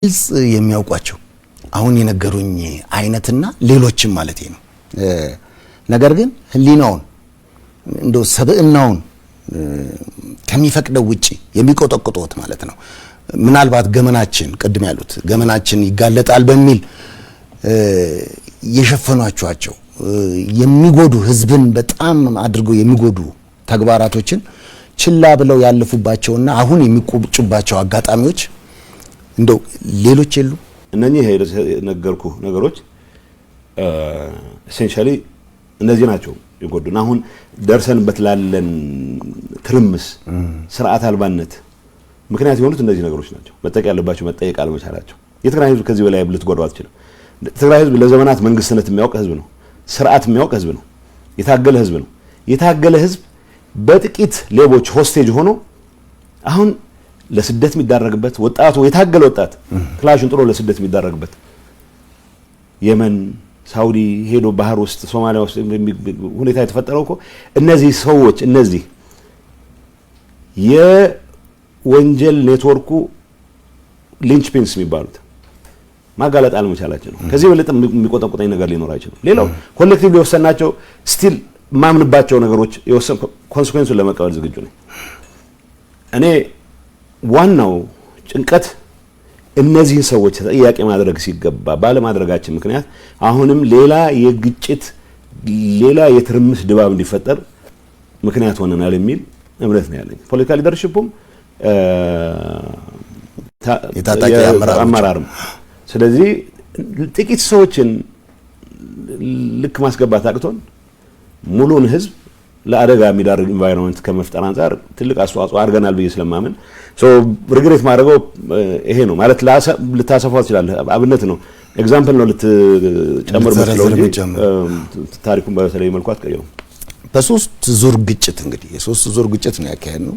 በግልጽ የሚያውቋቸው አሁን የነገሩኝ አይነትና ሌሎችም ማለት ነው። ነገር ግን ሕሊናውን እንደው ሰብዕናውን ከሚፈቅደው ውጪ የሚቆጠቁጡት ማለት ነው። ምናልባት ገመናችን ቅድም ያሉት ገመናችን ይጋለጣል በሚል የሸፈኗቸዋቸው የሚጎዱ፣ ህዝብን በጣም አድርገው የሚጎዱ ተግባራቶችን ችላ ብለው ያለፉባቸውና አሁን የሚቆጩባቸው አጋጣሚዎች እንደው ሌሎች የሉ? እነኚህ የነገርኩ ነገሮች essentially እነዚህ ናቸው የጎዱን። አሁን ደርሰንበት ላለን ትርምስ፣ ስርዓት አልባነት ምክንያት የሆኑት እነዚህ ነገሮች ናቸው። መጠየቅ ያለባቸው መጠየቅ አለመቻላቸው። የትግራይ ህዝብ ከዚህ በላይ ልትጎዳው አትችልም። ትግራይ ህዝብ ለዘመናት መንግስትነት የሚያውቅ ህዝብ ነው። ስርዓት የሚያውቅ ህዝብ ነው። የታገለ ህዝብ ነው። የታገለ ህዝብ በጥቂት ሌቦች hostage ሆኖ አሁን ለስደት የሚዳረግበት፣ ወጣቱ፣ የታገለ ወጣት ክላሹን ጥሎ ለስደት የሚዳረግበት፣ የመን፣ ሳውዲ ሄዶ ባህር ውስጥ፣ ሶማሊያ ውስጥ ሁኔታ የተፈጠረው እኮ እነዚህ ሰዎች፣ እነዚህ የወንጀል network ኡ linchpins የሚባሉት ማጋለጥ አለመቻላችን ነው። ከዚህ የበለጠ የሚቆጠቁጠኝ ነገር ሊኖር አይችልም። ሌላው collectively የወሰናቸው still የማምንባቸው ነገሮች consequence ኡን ለመቀበል ዝግጁ ነኝ። እኔ ዋናው ጭንቀት እነዚህን ሰዎች ተጠያቂ ማድረግ ሲገባ ባለማድረጋችን ምክንያት አሁንም ሌላ የግጭት፣ ሌላ የትርምስ ድባብ እንዲፈጠር ምክንያት ሆነናል የሚል እምነት ነው ያለኝ። Political leadership ኡም የታጣቂ አመራርም። ስለዚህ ጥቂት ሰዎችን ልክ ማስገባት አቅቶን ሙሉን ህዝብ ለአደጋ የሚዳርግ environment ከመፍጠር አንጻር ትልቅ አስተዋጽኦ አድርገናል ብዬ ስለማምን regret ማድረገው ይሄ ነው። ማለት ልታሰፋው ትችላለህ። አብነት ነው፣ example ነው ልትጨምር የምትችለው እንጂ ታሪኩን በተለየ መልኩ አትቀይረውም። በሶስት ዙር ግጭት፣ እንግዲህ የሶስት ዙር ግጭት ነው ያካሄድነው።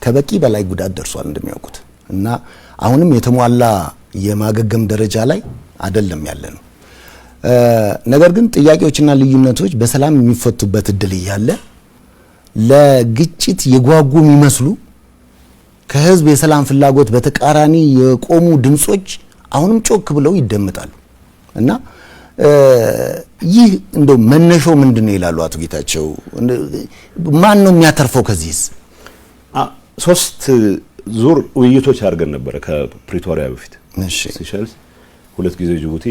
ከበቂ በላይ ጉዳት ደርሷል እንደሚያውቁት እና አሁንም የተሟላ የማገገም ደረጃ ላይ አይደለም ያለ ነው። ነገር ግን ጥያቄዎችና ልዩነቶች በሰላም የሚፈቱበት እድል እያለ ለግጭት የጓጉ የሚመስሉ፣ ከህዝብ የሰላም ፍላጎት በተቃራኒ የቆሙ ድምጾች አሁንም ጮክ ብለው ይደመጣሉ እና ይህ እንደው መነሻው ምንድን ነው ይላሉ አቶ ጌታቸው? ማን ነው የሚያተርፈው ከዚህስ? ሶስት ዙር ውይይቶች አድርገን ነበረ ከፕሪቶሪያ በፊት፣ ሲሸልስ ሁለት ጊዜ፣ ጅቡቲ።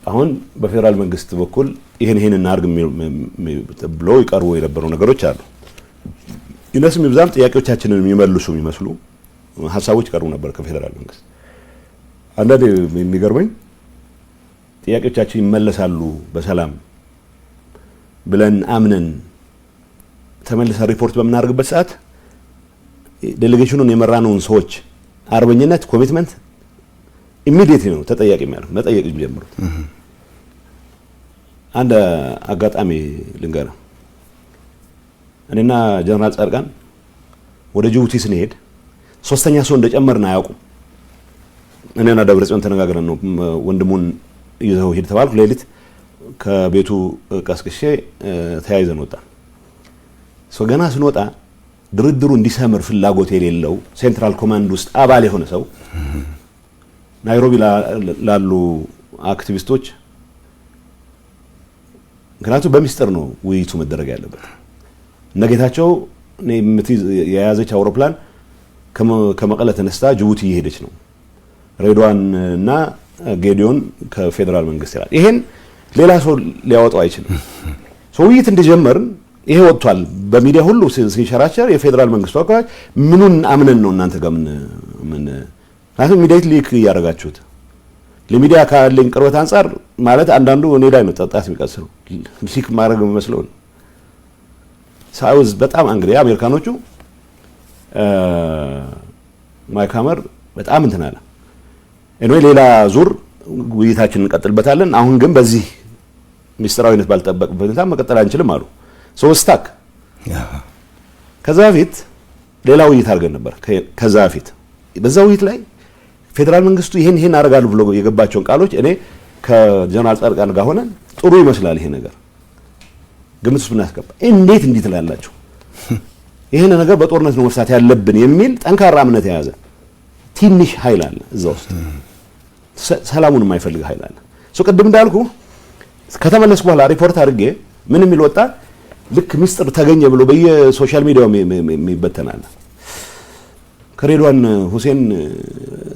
አሁን በፌዴራል መንግስት በኩል ይሄን ይሄን እናድርግ ብሎ ይቀርቡ የነበሩ ነገሮች አሉ። ይነስም ይብዛም ጥያቄዎቻችንን የሚመልሱ የሚመስሉ ሀሳቦች ይቀርቡ ነበር ከፌዴራል መንግስት። አንዳንዴ የሚገርመኝ ጥያቄዎቻችን ይመለሳሉ በሰላም ብለን አምነን ተመልሰን ሪፖርት በምናደርግበት ሰዓት delegation ኑን የመራነውን ሰዎች አርበኝነት፣ commitment immediately ነው ተጠያቂ የሚያደርግ መጠየቅ የሚጀምሩት። አንድ አጋጣሚ ልንገርህ። እኔና ጀነራል ጻድቃን ወደ ጅቡቲ ስንሄድ ሶስተኛ ሰው እንደጨመርን አያውቁም። እኔና ደብረጽዮን ተነጋግረን ነው፣ ወንድሙን ይዘው ሂድ ተባልኩ። ሌሊት ከቤቱ ቀስቅሼ ተያይዘን ወጣን። ገና ስንወጣ ድርድሩ እንዲሰምር ፍላጎት የሌለው central command ውስጥ አባል የሆነ ሰው ናይሮቢ ላሉ አክቲቪስቶች፣ ምክንያቱም በሚስጥር ነው ውይይቱ መደረግ ያለበት፣ እነ ጌታቸው የያዘች አውሮፕላን ከመቀለ ተነስታ ጅቡቲ እየሄደች ነው፣ ሬድዋን እና ጌዲዮን ከፌዴራል መንግስት ይላል። ይሄን ሌላ ሰው ሊያወጣው አይችልም። ውይይት እንደጀመርን ይሄ ወጥቷል። በሚዲያ ሁሉ ሲንሸራሸር የፌዴራል መንግስቱ አካባቢ ምኑን አምነን ነው እናንተ ጋር ምን፣ ምክንያቱም immediate leak እያደረጋችሁት፣ ለሚዲያ ካለኝ ቅርበት አንጻር ማለት አንዳንዱ እኔ ላይ ነው ጣት የሚቀስረው፣ leak ማድረግ የሚመስለው ነው። So I was በጣም angry። አሜሪካኖቹ፣ ማይክ ሀመር በጣም እንትን አለ። Anyway ሌላ ዙር ውይይታችንን እንቀጥልበታለን። አሁን ግን በዚህ ሚስጥራዊነት ባልጠበቅበት ሁኔታ መቀጠል አንችልም አሉ። So stuck። ከዛ በፊት ሌላ ውይይት አድርገን ነበር። ከዛ በፊት በዛ ውይይት ላይ ፌዴራል መንግስቱ ይሄን ይሄን አደርጋለሁ ብሎ የገባቸውን ቃሎች እኔ ከጀነራል ጻድቃን ጋር ሆነን ጥሩ ይመስላል፣ ይሄ ነገር ግምት ውስጥ ብናስገባ እንዴት እንዲህ ትላላችሁ? ይህን ነገር በጦርነት ነው መፍታት ያለብን የሚል ጠንካራ እምነት የያዘ ትንሽ ኃይል አለ እዛ ውስጥ ሰላሙን የማይፈልግ ኃይል አለ። So ቅድም እንዳልኩ ከተመለስኩ በኋላ ሪፖርት አድርጌ ምን የሚል ወጣ፣ ልክ ሚስጥር ተገኘ ብሎ በየ social media ው የሚበተናል። ከሬድዋን ሁሴን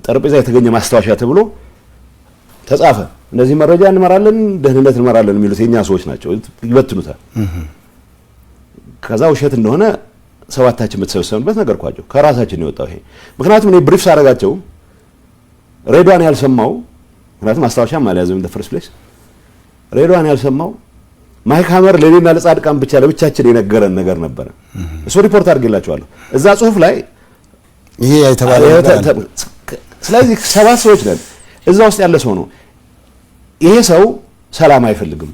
ጠረጴዛ የተገኘ ማስታወሻ ተብሎ ተጻፈ። እነዚህ መረጃ እንመራለን፣ ደህንነት እንመራለን የሚሉት የኛ ሰዎች ናቸው፣ ይበትኑታል። ከዛ ውሸት እንደሆነ ሰባታችን በተሰበሰብንበት ነገርኳቸው። ከራሳችን ነው የወጣው ይሄ። ምክንያቱም እኔ brief ሳደርጋቸው ሬድዋን ያልሰማው፣ ምክንያቱም ማስታወሻም አልያዘም in the first place፣ ሬድዋን ያልሰማው ማይክ ሀመር ለኔና ለጻድቃን ብቻ ለብቻችን የነገረን ነገር ነበረ። እሱ ሪፖርት አድርጌላቸዋለሁ እዛ ጽሁፍ ላይ። ይሄ የተባለ። ስለዚህ ሰባት ሰዎች ነን። እዛ ውስጥ ያለ ሰው ነው። ይሄ ሰው ሰላም አይፈልግም፣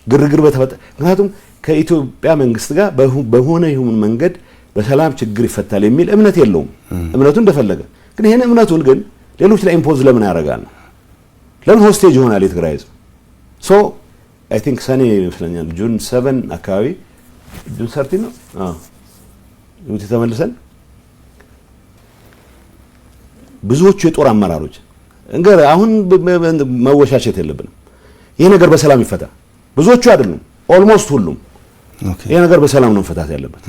ግርግር በተፈጠ ምክንያቱም ከኢትዮጵያ መንግስት ጋር በሆነ ይሁን መንገድ በሰላም ችግር ይፈታል የሚል እምነት የለውም። እምነቱ እንደፈለገ ግን ይሄን እምነቱን ግን ሌሎች ላይ impose ለምን ያደርጋል? ለምን hostage ይሆናል የትግራይ ህዝብ? So I think ሰኔ ይመስለኛል፣ June 7 አካባቢ፣ June 13 ነው፣ አዎ፣ ጅቡቲ ተመልሰን ብዙዎቹ የጦር አመራሮች እንግዲህ አሁን መወሻሸት የለብንም። ይሄ ነገር በሰላም ይፈታ። ብዙዎቹ አይደሉም፣ almost ሁሉም ይሄ ነገር በሰላም ነው መፈታት ያለበት፣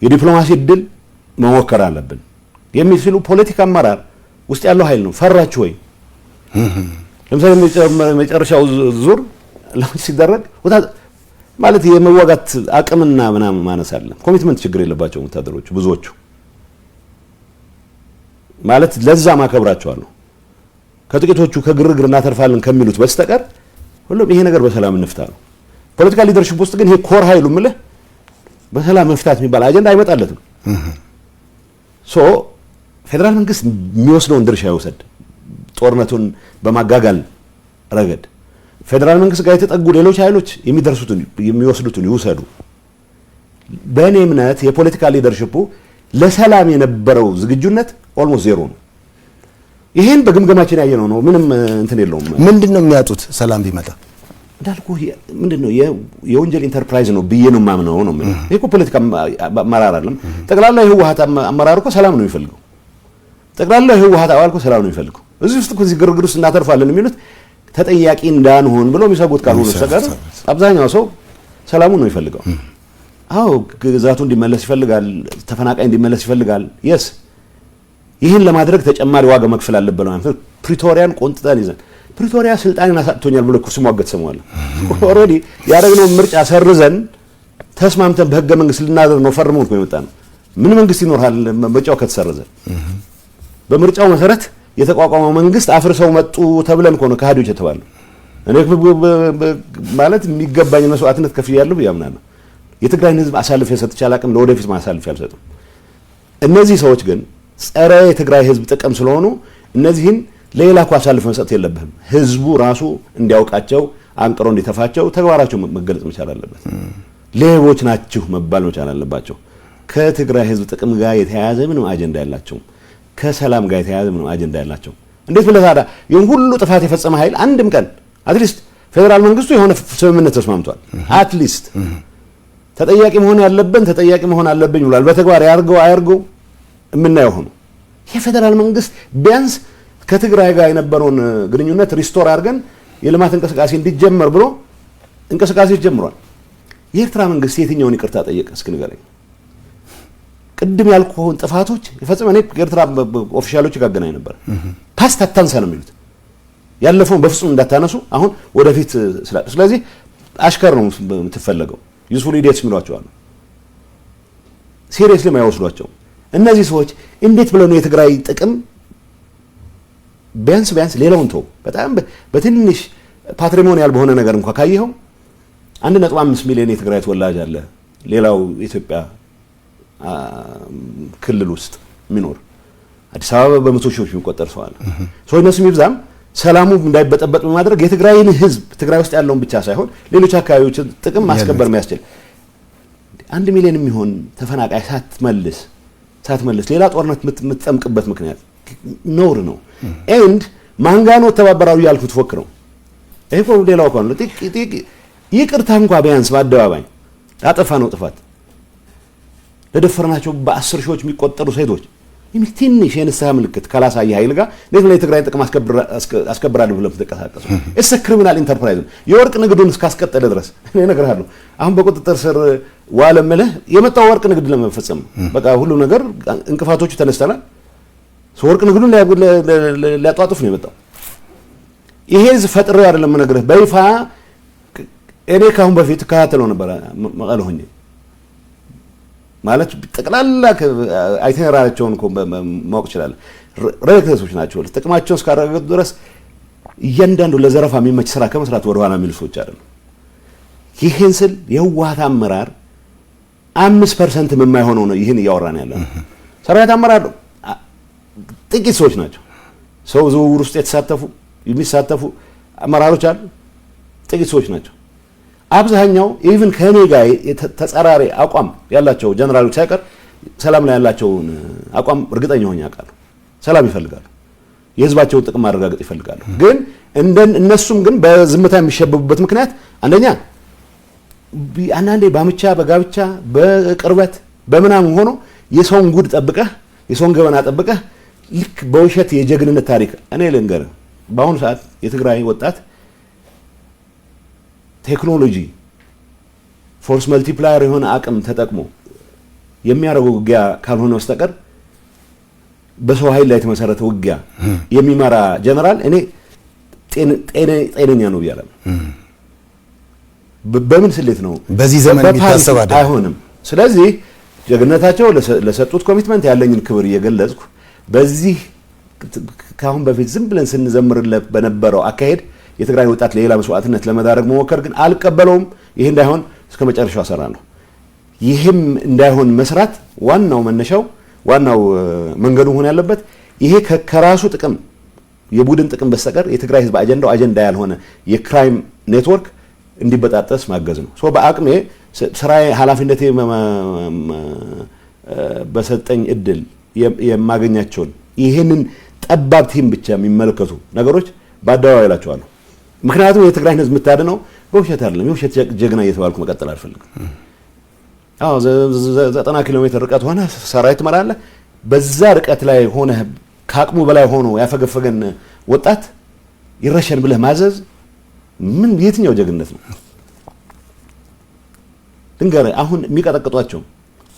የዲፕሎማሲ እድል መሞከር አለብን የሚል ሲሉ ፖለቲካ አመራር ውስጥ ያለው ኃይል ነው። ፈራችሁ ወይ? ለምሳሌ መጨረሻው ዙር launch ሲደረግ ማለት የመዋጋት አቅምና ምናምን ማነስ አለ። Commitment ችግር የለባቸውም ወታደሮቹ ብዙዎቹ፣ ማለት ለዛ ማከብራቸዋለሁ። ከጥቂቶቹ ከግርግር እናተርፋለን ከሚሉት በስተቀር ሁሉም ይሄ ነገር በሰላም እንፍታ ነው። ፖለቲካ leadership ውስጥ ግን ይሄ core ኃይሉ ምልህ በሰላም መፍታት የሚባል አጀንዳ አይመጣለትም። So ፌዴራል መንግስት የሚወስደውን ድርሻ ይውሰድ። ጦርነቱን በማጋጋል ረገድ ፌዴራል መንግስት ጋር የተጠጉ ሌሎች ኃይሎች የሚደርሱትን የሚወስዱትን ይውሰዱ። በእኔ እምነት የፖለቲካ leadership ኡ ለሰላም የነበረው ዝግጁነት almost zero ነው። ይሄን በግምገማችን ያየነው ነው። ምንም እንትን የለውም። ምንድን ነው የሚያጡት ሰላም ቢመጣ? እንዳልኩህ ምንድን ነው የወንጀል ኢንተርፕራይዝ ነው ብዬ ነው የማምነው ነው የምልህ። ይሄ እኮ ፖለቲካ አመራር አይደለም። ጠቅላላ የህወሓት አመራር እኮ ሰላም ነው የሚፈልገው። ጠቅላላ የህወሓት አባል እኮ ሰላም ነው የሚፈልገው። እዚህ ውስጥ እኮ እዚህ ግርግር ውስጥ እናተርፋለን የሚሉት ተጠያቂ እንዳንሆን ብሎ የሚሰጉት ካልሆነ በስተቀር አብዛኛው ሰው ሰላሙን ነው የሚፈልገው። አዎ፣ ግዛቱ እንዲመለስ ይፈልጋል። ተፈናቃይ እንዲመለስ ይፈልጋል። Yes፣ ይህን ለማድረግ ተጨማሪ ዋጋ መክፈል አለብን ማለት ነው። ፕሪቶሪያን ቆንጥጠን ይዘን ፕሪቶሪያ ስልጣኔን አሳጥቶኛል ብሎ እኮ ሲሟገት ሰማዋለሁ። Already ያደረግነውን ምርጫ ሰርዘን ተስማምተን በህገ መንግስት ልናደር ነው ፈርመን እኮ የመጣ ነው። ምን መንግስት ይኖርሃል ምርጫው ከተሰረዘ? በምርጫው መሰረት የተቋቋመው መንግስት አፍርሰው መጡ ተብለን እኮ ነው ከሃዲዎች የተባልነው። እኔ ማለት የሚገባኝ መስዋዕትነት ከፍያለሁ ብዬ አምናለሁ። የትግራይን ህዝብ አሳልፌ ሰጥቼ አላቅም። ለወደፊት አሳልፌ አልሰጥም። እነዚህ ሰዎች ግን ጸረ የትግራይ ህዝብ ጥቅም ስለሆኑ እነዚህን ሌላ እኮ አሳልፈ መስጠት የለብህም። ህዝቡ ራሱ እንዲያውቃቸው አንቅሮ እንዲተፋቸው ተግባራቸው መገለጽ መቻል አለበት። ሌቦች ናችሁ መባል መቻል አለባቸው። ከትግራይ ህዝብ ጥቅም ጋር የተያያዘ ምንም አጀንዳ የላቸውም። ከሰላም ጋር የተያያዘ ምንም አጀንዳ የላቸውም። እንዴት ብለህ ታዲያ ይህን ሁሉ ጥፋት የፈጸመ ኃይል አንድም ቀን at least ፌዴራል መንግስቱ የሆነ ስምምነት ተስማምቷል። At least ተጠያቂ መሆን ያለብን ተጠያቂ መሆን አለብኝ ብሏል። በተግባር ያርገው አያርገው የምናየው ሆኖ የፌዴራል መንግስት ቢያንስ ከትግራይ ጋር የነበረውን ግንኙነት restore አድርገን የልማት እንቅስቃሴ እንዲጀመር ብሎ እንቅስቃሴ ጀምሯል። የኤርትራ መንግስት የትኛውን ይቅርታ ጠየቀ? እስኪ ንገረኝ። ቅድም ያልኩህን ጥፋቶች የፈጸመ እኔ ከኤርትራ official ኦች ጋር አገናኝ ነበር። Past አታንሳ ነው የሚሉት። ያለፈውን በፍጹም እንዳታነሱ፣ አሁን ወደፊት ስላ ስለዚህ አሽከር ነው የምትፈለገው። Useful idiots የሚሏቸው አሉ። Seriously የማይወስዷቸው እነዚህ ሰዎች እንዴት ብለው ነው የትግራይ ጥቅም ቢያንስ ቢያንስ ሌላውን ተው፣ በጣም በትንሽ patrimonial በሆነ ነገር እንኳ ካየኸው 1.5 ሚሊዮን የትግራይ ተወላጅ አለ ሌላው የኢትዮጵያ ክልል ውስጥ የሚኖር፣ አዲስ አበባ በመቶ ሺዎች የሚቆጠር ሰው አለ። ሰው እነሱ የሚብዛም ሰላሙ እንዳይበጠበጥ በማድረግ የትግራይን ህዝብ ትግራይ ውስጥ ያለውን ብቻ ሳይሆን ሌሎች አካባቢዎችን ጥቅም ማስከበር የሚያስችል 1 ሚሊዮን የሚሆን ተፈናቃይ ሳትመልስ ሌላ ጦርነት የምትጠምቅበት ምክንያት ነውር ነው። And ማን ጋ ነው ተባበራሉ ያልኩት ፎክ ነው። ይሄ እኮ ሌላው እኮ ነው። ይቅርታ እንኳ ቢያንስ በአደባባይ ላጠፋ ነው ጥፋት፣ ለደፈርናቸው በ10 ሺዎች የሚቆጠሩ ሴቶች፣ የሚል ትንሽ የንስሐ ምልክት ካላሳየ ኃይል ጋር እንዴት ነው የትግራይን ጥቅም አስከብራለሁ ብለህ የምትንቀሳቀሰው? It's criminal enterprise ነው። የወርቅ ንግዱን እስካስቀጠለ ድረስ እኔ እነግርሃለሁ። አሁን በቁጥጥር ስር ዋለ እምልህ የመጣው ወርቅ ንግድ ለመፈጸም ነው። በቃ ሁሉ ነገር እንቅፋቶቹ ተነስተናል። ወርቅ ንግዱን ሊያጧጡፍ ነው የመጣው። ይሄ ፈጥሬው አይደለም የምነግርህ፣ በይፋ እኔ ከአሁን በፊት እከታተለው ነበር መቀለ ሆኜ፣ ማለት ጠቅላላ itinerary ያቸውን እኮ ማወቅ ይችላል። Reckless ኦች ናቸው። ጥቅማቸውን እስካረጋገጡ ድረስ እያንዳንዱ ለዘረፋ የሚመች ስራ ከመስራት ወደኋላ የሚሉ ሰዎች አይደሉም። ይህን ስል የህወሓት አመራር 5% የማይሆነው ነው ይህን እያወራን ያለ ነው። ሰራዊት አመራር ጥቂት ሰዎች ናቸው። ሰው ዝውውር ውስጥ የተሳተፉ የሚሳተፉ አመራሮች አሉ፣ ጥቂት ሰዎች ናቸው። አብዛኛው even ከእኔ ጋር ተጻራሪ አቋም ያላቸው ጀነራሎች ሳይቀር ሰላም ላይ ያላቸውን አቋም እርግጠኛ ሆኜ አውቃለሁ። ሰላም ይፈልጋሉ፣ የህዝባቸውን ጥቅም ማረጋገጥ ይፈልጋሉ። ግን እነሱም ግን በዝምታ የሚሸበቡበት ምክንያት አንደኛ አንዳንዴ በአምቻ፣ በጋብቻ፣ በቅርበት፣ በምናምን ሆኖ የሰውን ጉድ ጠብቀህ፣ የሰውን ገበና ጠብቀህ ልክ በውሸት የጀግንነት ታሪክ። እኔ ልንገርህ፣ በአሁኑ ሰዓት የትግራይ ወጣት ቴክኖሎጂ force multiplier የሆነ አቅም ተጠቅሞ የሚያደርገው ውጊያ ካልሆነ በስተቀር በሰው ኃይል ላይ የተመሰረተ ውጊያ የሚመራ ጀነራል እኔ ጤነኛ ነው ብያለሁ። በምን ስሌት ነው? በዚህ ዘመን የሚታሰብ አይደለም። አይሆንም። ስለዚህ ጀግንነታቸው ለሰጡት commitment ያለኝን ክብር እየገለጽኩ በዚህ ከአሁን በፊት ዝም ብለን ስንዘምርለት በነበረው አካሄድ የትግራይ ወጣት ለሌላ መስዋዕትነት ለመዳረግ መሞከር ግን አልቀበለውም። ይህ እንዳይሆን እስከ መጨረሻው እሰራለሁ። ይህም እንዳይሆን መስራት ዋናው መነሻው ዋናው መንገዱ መሆን ያለበት ይሄ ከራሱ ጥቅም የቡድን ጥቅም በስተቀር የትግራይ ህዝብ አጀንዳው አጀንዳ ያልሆነ የ crime network እንዲበጣጠስ ማገዝ ነው። So በአቅሜ ስራዬ ኃላፊነቴ በሰጠኝ እድል የማገኛቸውን ይህንን ጠባብ team ብቻ የሚመለከቱ ነገሮች በአደባባይ እላቸዋለሁ። ምክንያቱም የትግራይን ህዝብ የምታድነው በውሸት አይደለም። የውሸት ጀግና እየተባልኩ መቀጠል አልፈልግም። አዎ፣ 90 ኪሎ ሜትር ርቀት ሆነ ሰራዊት ትመራለህ። በዛ ርቀት ላይ ሆነ ከአቅሙ በላይ ሆኖ ያፈገፈገን ወጣት ይረሸን ብለህ ማዘዝ ምን የትኛው ጀግንነት ነው? ድንገር አሁን የሚቀጠቅጧቸው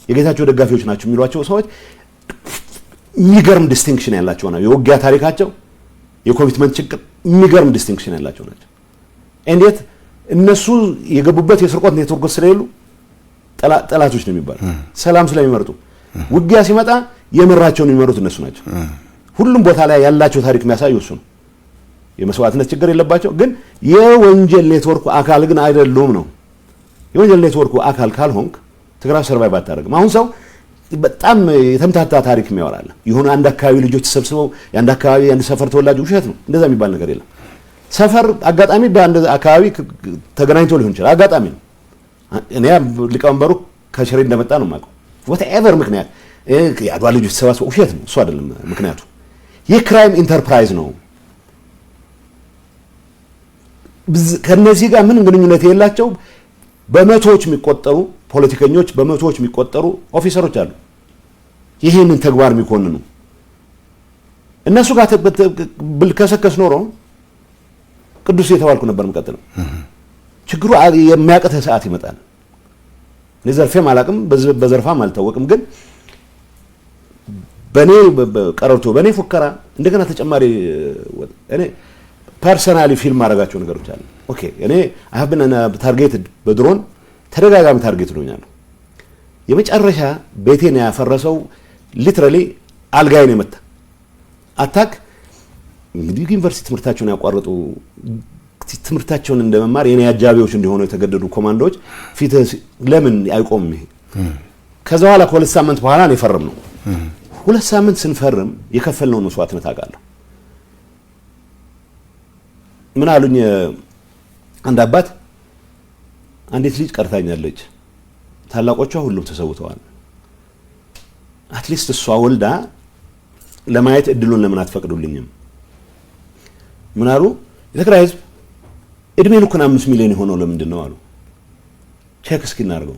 የጌታቸው ደጋፊዎች ናቸው የሚሏቸው ሰዎች የሚገርም distinction ያላቸው ነው። የውጊያ ታሪካቸው፣ የ commitment ችግር የሚገርም distinction ያላቸው ናቸው። እንዴት እነሱ የገቡበት የስርቆት ኔትወርክ ስለሌሉ ጠላቶች ነው የሚባሉት። ሰላም ስለሚመርጡ ውጊያ ሲመጣ የመራቸውን የሚመሩት እነሱ ናቸው። ሁሉም ቦታ ላይ ያላቸው ታሪክ የሚያሳዩ እሱ ነው። የመስዋዕትነት ችግር የለባቸው፣ ግን የወንጀል ኔትወርኩ አካል ግን አይደሉም ነው። የወንጀል ኔትወርኩ አካል ካልሆንክ ትግራይ survive አታደርግም። አሁን ሰው በጣም የተምታታ ታሪክ የሚያወራል። የሆነ አንድ አካባቢ ልጆች ተሰብስበው የአንድ አካባቢ የአንድ ሰፈር ተወላጅ፣ ውሸት ነው። እንደዛ የሚባል ነገር የለም። ሰፈር አጋጣሚ በአንድ አካባቢ ተገናኝቶ ሊሆን ይችላል። አጋጣሚ ነው። እኔ ሊቀመንበሩ ከሽሬ እንደመጣ ነው የማውቀው። Whatever ምክንያት የአድዋ ልጆች ተሰባስበው ውሸት ነው። እሱ አይደለም ምክንያቱ። የ crime enterprise ነው። ከነዚህ ጋር ምንም ግንኙነት የላቸው በመቶዎች የሚቆጠሩ ፖለቲከኞች፣ በመቶዎች የሚቆጠሩ officer ኦች አሉ። ይህንን ተግባር የሚኮንኑ እነሱ ጋር ብልከሰከስ ኖሮ ቅዱስ የተባልኩ ነበር የምቀጥለው። ችግሩ የሚያቅትህ ሰዓት ይመጣል። እኔ ዘርፌም አላቅም፣ በዘርፋም አልታወቅም። ግን በኔ ቀረርቶ በኔ ፉከራ እንደገና ተጨማሪ እኔ personally feel ማድረጋቸው ነገሮች አሉ። Okay፣ እኔ I have been targeted፣ በድሮን ተደጋጋሚ target ሆኛለሁ። የመጨረሻ ቤቴን ያፈረሰው literally አልጋዬን የመታ attack እንግዲህ ዩኒቨርሲቲ ትምህርታቸውን ያቋረጡ፣ ትምህርታቸውን እንደመማር የኔ አጃቢዎች እንዲሆኑ የተገደዱ ኮማንዶዎች ፊት ለምን አይቆምም ይሄ? ከዛ በኋላ ከ2 ሳምንት በኋላ ነው የፈረምነው። 2 ሳምንት ስንፈርም የከፈልነውን መስዋዕትነት አውቃለሁ። ምን አሉኝ አንድ አባት፣ አንዲት ልጅ ቀርታኛለች፣ ታላቆቿ ሁሉም ተሰውተዋል። At least እሷ ወልዳ ለማየት እድሉን ለምን አትፈቅዱልኝም? ምን አሉ፣ የትግራይ ህዝብ እድሜ ልኩን 5 ሚሊዮን የሆነው ለምንድን ነው አሉ። Check እስኪ እናድርገው።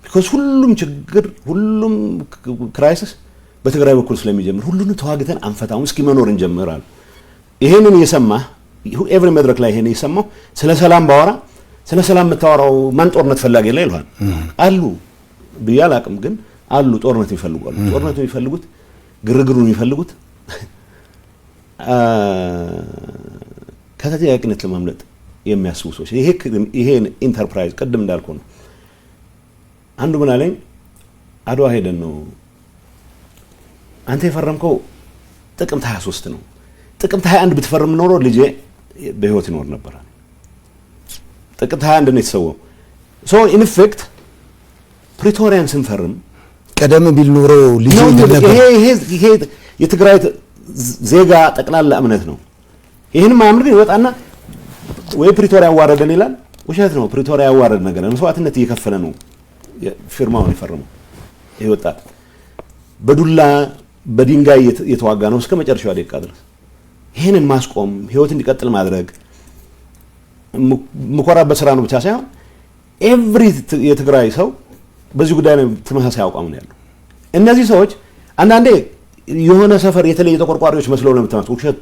Because ሁሉም ችግር ሁሉም crisis በትግራይ በኩል ስለሚጀምር ሁሉንም ተዋግተን አንፈታም፣ እስኪ መኖር እንጀምር አሉ። ይሄንን እየሰማህ every መድረክ ላይ ይሄን እየሰማሁ ስለ ሰላም ባወራ፣ ስለ ሰላም የምታወራው ማን ጦርነት ፈላጊ ላይ ይልሃል። አሉ ብዬ አላቅም፣ ግን አሉ፣ ጦርነት የሚፈልጉ አሉ። ጦርነቱ የሚፈልጉት፣ ግርግሩን የሚፈልጉት ከተጠያቂነት ለማምለጥ የሚያስቡ ሰዎች፣ ይሄን ኢንተርፕራይዝ ቅድም እንዳልኩ ነው። አንዱ ምን አለኝ፣ አድዋ ሄደን ነው፣ አንተ የፈረምከው ጥቅምት 23 ነው። ጥቅምት 21 ብትፈርም ኖሮ ልጄ በህይወት ይኖር ነበር። ጥቅምት 21 ነው የተሰዋው። So in fact ፕሪቶሪያን ስንፈርም ቀደም ቢል ኖሮ ልጄ ነበር። ይሄ የትግራይ ዜጋ ጠቅላላ እምነት ነው። ይህን ማያምን ግን ይወጣና ወይ ፕሪቶሪያ ያዋረደን ይላል። ውሸት ነው። ፕሪቶሪያ ያዋረድ ነገር መስዋዕትነት እየከፈለ ነው ፊርማውን የፈረመው። ይሄ ወጣት በዱላ በድንጋይ የተዋጋ ነው እስከ መጨረሻው ደቂቃ ድረስ። ይህንን ማስቆም፣ ህይወት እንዲቀጥል ማድረግ ምኮራበት ስራ ነው ብቻ ሳይሆን every የትግራይ ሰው በዚህ ጉዳይ ላይ ተመሳሳይ አቋም ነው ያለው። እነዚህ ሰዎች አንዳንዴ የሆነ ሰፈር የተለየ ተቆርቋሪዎች መስለው ነው የምትመጡት። ውሸት።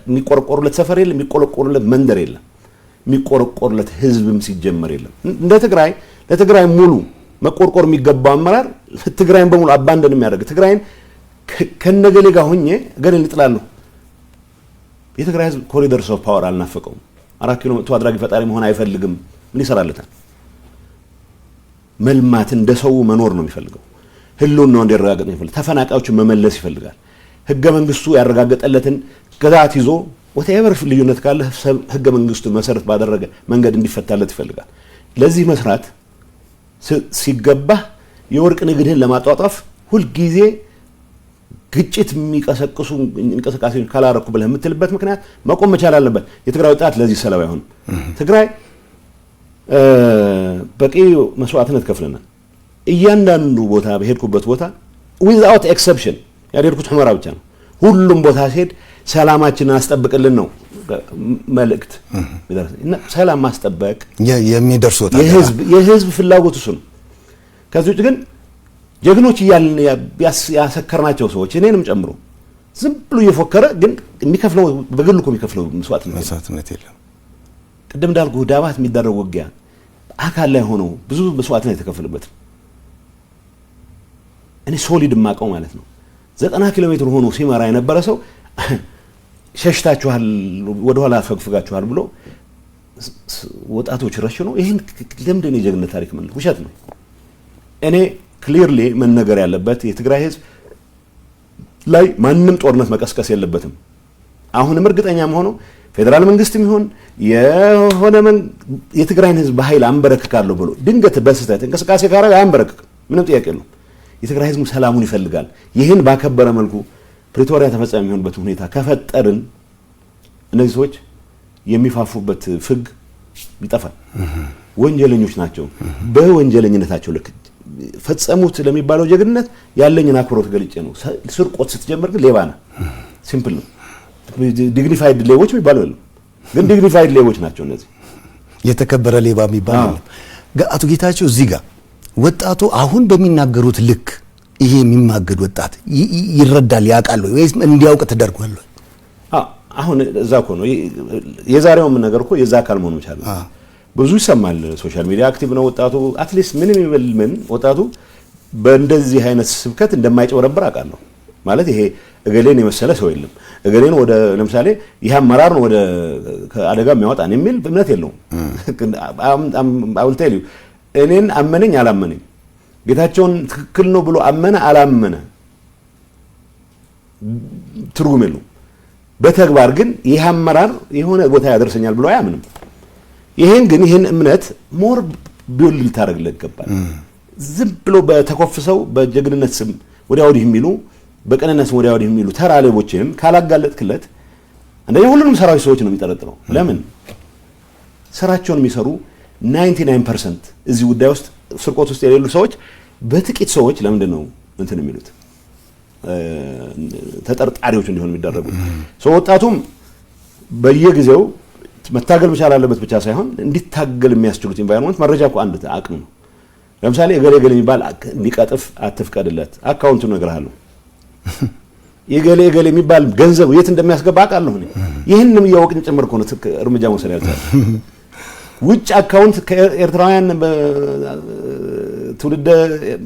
የሚቆረቆሩለት ሰፈር የለም፣ የሚቆረቆሩለት መንደር የለም፣ የሚቆረቆሩለት ህዝብም ሲጀመር የለም። እንደ ትግራይ ለትግራይ ሙሉ መቆርቆር የሚገባው አመራር ትግራይን በሙሉ abandon የሚያደርግ፣ ትግራይን ከነገሌ ጋር ሆኜ ገደል እጥላለሁ። የትግራይ ህዝብ corridors of power አልናፈቀውም። 4 ኪሎ መጥቶ አድራጊ ፈጣሪ መሆን አይፈልግም። ምን ይሰራለታል? መልማት፣ እንደ ሰው መኖር ነው የሚፈልገው። ህልውናው እንዲረጋገጥ ነው የሚፈልገው። ተፈናቃዮችን መመለስ ይፈልጋል። ህገ መንግስቱ ያረጋገጠለትን ግዛት ይዞ whatever ልዩነት ካለ ህገ መንግስቱን መሰረት ባደረገ መንገድ እንዲፈታለት ይፈልጋል። ለዚህ መስራት ሲገባህ የወርቅ ንግድህን ለማጧጧፍ ሁልጊዜ ግጭት የሚቀሰቅሱ እንቅስቃሴዎች ካላረኩ ብለህ የምትልበት ምክንያት መቆም መቻል አለበት። የትግራይ ወጣት ለዚህ ሰለባ አይሆንም። ትግራይ በቂ መስዋዕትነት ከፍለናል። እያንዳንዱ ቦታ በሄድኩበት ቦታ without exception፣ ያልሄድኩት ሁመራ ብቻ ነው። ሁሉም ቦታ ሲሄድ ሰላማችንን አስጠብቅልን ነው መልእክት። እና ሰላም ማስጠበቅ የሚደርሱት የህዝብ ፍላጎት እሱ ነው። ከዚህ ውጭ ግን ጀግኖች እያልን ያሰከርናቸው ሰዎች እኔንም ጨምሮ ዝም ብሎ እየፎከረ ግን የሚከፍለው በግሉ እኮ የሚከፍለው መስዋዕትነት የለም። ቅድም እንዳልኩ ዳባት የሚደረግ ውጊያ አካል ላይ ሆኖ ብዙ መስዋዕትነት የተከፈለበት፣ እኔ solid የማውቀው ማለት ነው። 90 ኪሎ ሜትር ሆኖ ሲመራ የነበረ ሰው ሸሽታችኋል፣ ወደኋላ ፈግፍጋችኋል ብሎ ወጣቶች ረሽኖ፣ ይህን ለምንድን ነው የጀግንነት ታሪክ ምን ውሸት ነው። እኔ clearly መነገር ያለበት የትግራይ ህዝብ ላይ ማንም ጦርነት መቀስቀስ የለበትም። አሁንም እርግጠኛ መሆኑ ፌዴራል መንግስትም ይሁን የሆነ የትግራይን ህዝብ በኃይል አንበረክካለሁ ብሎ ድንገት በስህተት እንቅስቃሴ ካረገ አያንበረክክም። ምንም ጥያቄ የለውም። የትግራይ ህዝብ ሰላሙን ይፈልጋል። ይህን ባከበረ መልኩ ፕሪቶሪያ ተፈጻሚ የሚሆንበት ሁኔታ ከፈጠርን እነዚህ ሰዎች የሚፋፉበት ፍግ ይጠፋል። ወንጀለኞች ናቸው። በወንጀለኝነታቸው ልክ ፈጸሙት ለሚባለው ጀግንነት ያለኝን አክብሮት ገልጬ ነው። ስርቆት ስትጀምር ግን ሌባ ነህ። Simple ነው። Dignified ሌቦች የሚባሉ የለም፣ ግን dignified ሌቦች ናቸው እነዚህ። የተከበረ ሌባ የሚባል የለም። አቶ ጌታቸው፣ እዚህ ጋር ወጣቱ አሁን በሚናገሩት ልክ ይሄ የሚማገድ ወጣት ይረዳል፣ ያውቃል ወይ ወይስ እንዲያውቅ ተደርጓል ወይ? አሁን እዛ እኮ ነው፣ የዛሬውም ነገር እኮ የዛ አካል መሆኑ መቻል ብዙ ይሰማል። Social media active ነው ወጣቱ። At least ምንም ይበል ምን ወጣቱ በእንደዚህ አይነት ስብከት እንደማይጨበረበር አውቃለሁ። ማለት ይሄ እገሌን የመሰለ ሰው የለም፣ እገሌን ወደ ለምሳሌ ይህ አመራር ነው ወደ ከአደጋ የሚያወጣን የሚል እምነት የለውም። I will tell you፣ እኔን አመነኝ አላመነኝ፣ ጌታቸውን ትክክል ነው ብሎ አመነ አላመነ ትርጉም የለውም። በተግባር ግን ይህ አመራር የሆነ ቦታ ያደርሰኛል ብሎ አያምንም። ይሄን ግን ይህን እምነት more build ልታደርግለት ይገባል። ዝም ብሎ በተኮፍሰው በጀግንነት ስም ወዲያ ወዲህ የሚሉ፣ በቅንነት ስም ወዲያ ወዲህ የሚሉ ተራ ሌቦችን ካላጋለጥክለት አንደኛ ሁሉንም ሰራዊት ሰዎች ነው የሚጠረጥረው። ለምን ስራቸውን የሚሰሩ 99% እዚህ ጉዳይ ውስጥ ስርቆት ውስጥ የሌሉ ሰዎች በጥቂት ሰዎች ለምንድን ነው እንትን የሚሉት፣ ተጠርጣሪዎች እንዲሆኑ የሚደረጉት? ሰው ወጣቱም በየጊዜው መታገል መቻል አለበት ብቻ ሳይሆን እንዲታገል የሚያስችሉት environment፣ መረጃ እኮ አንድ አቅም ነው። ለምሳሌ እገሌ እገሌ የሚባል እንዲቀጥፍ አትፍቀድለት፣ account ኡን እነግርሃለሁ። የገሌ የገሌ የሚባል ገንዘብ የት እንደሚያስገባ አውቃለሁ እኔ። ይህንም እያወቅን ጭምር እኮ ነው እርምጃ መውሰድ ያልቻለ። ውጭ account ከኤርትራውያን ትውልደ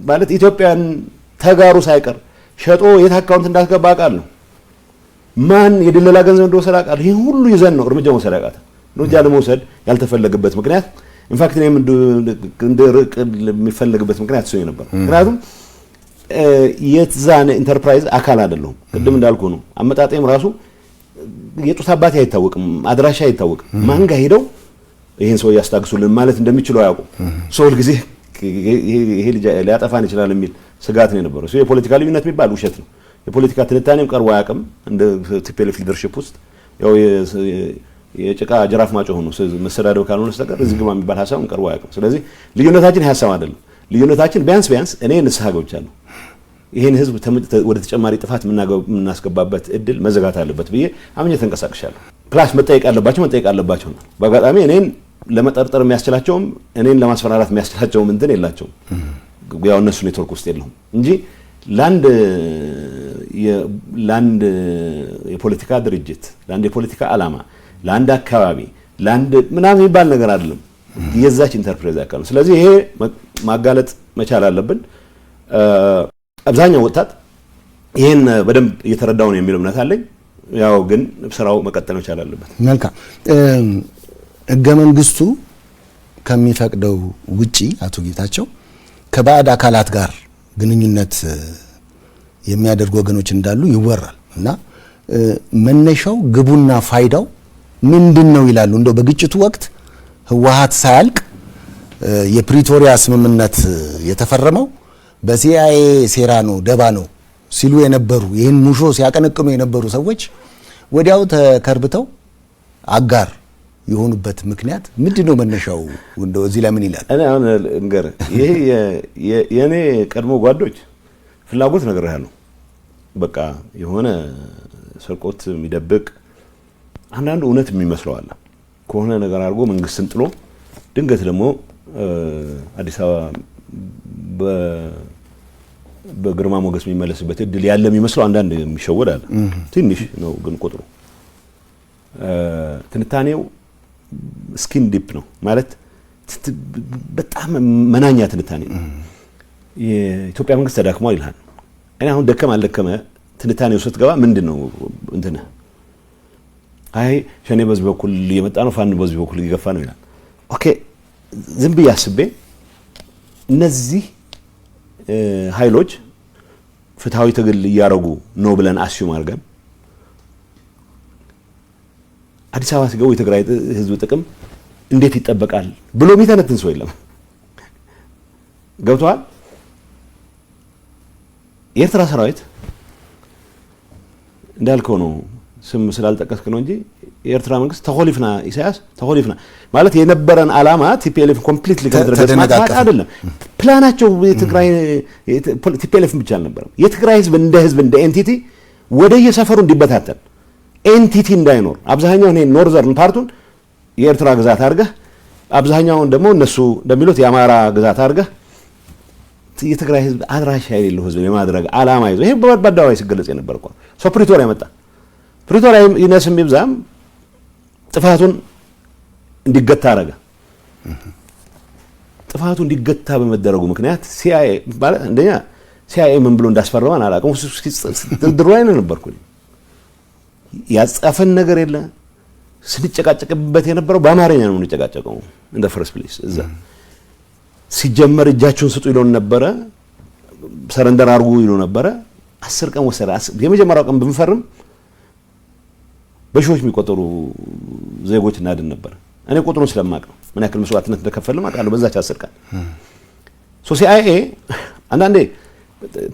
ማለት ኢትዮጵያን ተጋሩ ሳይቀር ሸጦ የት account እንዳስገባ አውቃለሁ። ማን የድለላ ገንዘብ እንደወሰደ አውቃለሁ። ይህን ሁሉ ይዘን ነው እርምጃ መውሰድ ያቃተን። እርምጃ ለመውሰድ ያልተፈለገበት ምክንያት፣ in fact እኔም እንድርቅ የሚፈለግበት ምክንያት እሱ ነበር። ምክንያቱም የዛን ኢንተርፕራይዝ አካል አይደለሁም። ቅድም እንዳልኩ ነው። አመጣጤም ራሱ የጡት አባቴ አይታወቅም፣ አድራሻ አይታወቅም። ማን ጋር ሄደው ይሄን ሰው ያስታግሱልን ማለት እንደሚችሉ አያውቁም። ሰው ሁልጊዜ ይሄ ልጅ ሊያጠፋን ይችላል የሚል ስጋት ነው የነበረው። የፖለቲካ ልዩነት የሚባል ውሸት ነው። የፖለቲካ ትንታኔም ቀርቦ አያውቅም። እንደ TPLF leadership ውስጥ ያው የጭቃ ጅራፍ ማጮህ ነው፣ መሰዳደብ ካልሆነ በስተቀር እዚህ ግባ የሚባል ሀሳብም ቀርቦ አያውቅም። ስለዚህ ልዩነታችን ይሄ ሀሳብ አይደለም። ልዩነታችን ቢያንስ ቢያንስ እኔ ንስሐ ገብቻለሁ። ይሄን ህዝብ ወደ ተጨማሪ ጥፋት የምናስገባበት እድል መዘጋት አለበት ብዬ አምኜ ተንቀሳቅሻለሁ። Plus መጠየቅ አለባቸው ነው። በአጋጣሚ እኔን ለመጠርጠር የሚያስችላቸውም እኔን ለማስፈራራት የሚያስችላቸውም እንትን የላቸውም። ያው እነሱ ኔትወርክ ውስጥ የለሁም እንጂ ለአንድ የፖለቲካ ድርጅት፣ ለአንድ የፖለቲካ ዓላማ፣ ለአንድ አካባቢ፣ ለአንድ ምናምን የሚባል ነገር አይደለም። የዛች ኢንተርፕራይዝ አካል ነው። ስለዚህ ይሄ ማጋለጥ መቻል አለብን። አብዛኛው ወጣት ይህን በደንብ እየተረዳው ነው የሚል እምነት አለኝ። ያው ግን ስራው መቀጠል መቻል አለበት። መልካም። ህገ መንግስቱ ከሚፈቅደው ውጪ አቶ ጌታቸው ከባዕድ አካላት ጋር ግንኙነት የሚያደርጉ ወገኖች እንዳሉ ይወራል እና መነሻው ግቡና ፋይዳው ምንድን ነው ይላሉ። እንደው በግጭቱ ወቅት ህወሓት ሳያልቅ የፕሪቶሪያ ስምምነት የተፈረመው በሲአይኤ ሴራ ነው፣ ደባ ነው ሲሉ የነበሩ፣ ይህን ሙሾ ሲያቀነቅኑ የነበሩ ሰዎች ወዲያው ተከርብተው አጋር የሆኑበት ምክንያት ምንድን ነው? መነሻው እንደው እዚህ ላይ ምን ይላል? እኔ አሁን ልንገርህ፣ ይሄ የእኔ ቀድሞ ጓዶች ፍላጎት ነግሬሃለሁ። በቃ የሆነ ስርቆት የሚደብቅ አንዳንዱ እውነት የሚመስለው አለ። ከሆነ ነገር አድርጎ መንግስትን ጥሎ ድንገት ደግሞ አዲስ አበባ በግርማ ሞገስ የሚመለስበት እድል ያለ የሚመስለው አንዳንድ የሚሸወድ አለ። ትንሽ ነው ግን ቁጥሩ። ትንታኔው skin deep ነው፣ ማለት በጣም መናኛ ትንታኔ ነው። የኢትዮጵያ መንግስት ተዳክሟል ይልሃል። እኔ አሁን ደከመ አልደከመ ትንታኔው ስትገባ ምንድን ነው እንትንህ? አይ ሸኔ በዚህ በኩል እየመጣ ነው፣ ፋኖ በዚህ በኩል እየገፋ ነው ይላል። Okay፣ ዝም ብዬ አስቤ እነዚህ ኃይሎች ፍትሐዊ ትግል እያደረጉ ነው ብለን assume አድርገን አዲስ አበባ ሲገቡ የትግራይ ህዝብ ጥቅም እንዴት ይጠበቃል ብሎ የሚተነትን ሰው የለም። ገብተዋል። የኤርትራ ሰራዊት እንዳልከው ነው፣ ስም ስላልጠቀስክ ነው እንጂ የኤርትራ መንግስት ተኮሊፍና፣ ኢሳያስ ተኮሊፍና ማለት የነበረን ዓላማ TPLF completely ከምድረ ማጥፋት አይደለም። ፕላናቸው የትግራይ TPLF ብቻ አልነበረም። የትግራይ ህዝብ እንደ ህዝብ፣ እንደ entity ወደ የሰፈሩ እንዲበታተን፣ entity እንዳይኖር፣ አብዛኛውን ይሄ northern part ኡን የኤርትራ ግዛት አድርገህ አብዛኛውን ደግሞ እነሱ እንደሚሉት የአማራ ግዛት አድርገህ የትግራይ ህዝብ አድራሻ የሌለው ህዝብ የማድረግ ዓላማ ይዞ ይሄ በአደባባይ ሲገለጽ የነበር እኮ ሰው ፕሪቶሪያ መጣ። ፕሪቶሪያ ይነስም ይብዛም ጥፋቱን እንዲገታ አረገ። ጥፋቱ እንዲገታ በመደረጉ ምክንያት ሲአይኤ ማለት አንደኛ ሲአይኤ ምን ብሎ እንዳስፈረመን አላውቅም። ድርድሩ ላይ ነው ነበርኩኝ። ያጻፈን ነገር የለ። ስንጨቃጨቅበት የነበረው በአማርኛ ነው የምንጨቃጨቀው። In the first place እዛ ሲጀመር እጃችሁን ስጡ ይለውን ነበረ። Surrender አድርጉ ይሉ ነበረ። 10 ቀን ወሰደ። የመጀመሪያው ቀን ብንፈርም በሺዎች የሚቆጠሩ ዜጎች እናድን ነበር። እኔ ቁጥሩን ስለማቅ ነው፣ ምን ያክል መስዋዕትነት እንደከፈልም አውቃለሁ። በዛች 10 ቀን so ሲአይኤ አንዳንዴ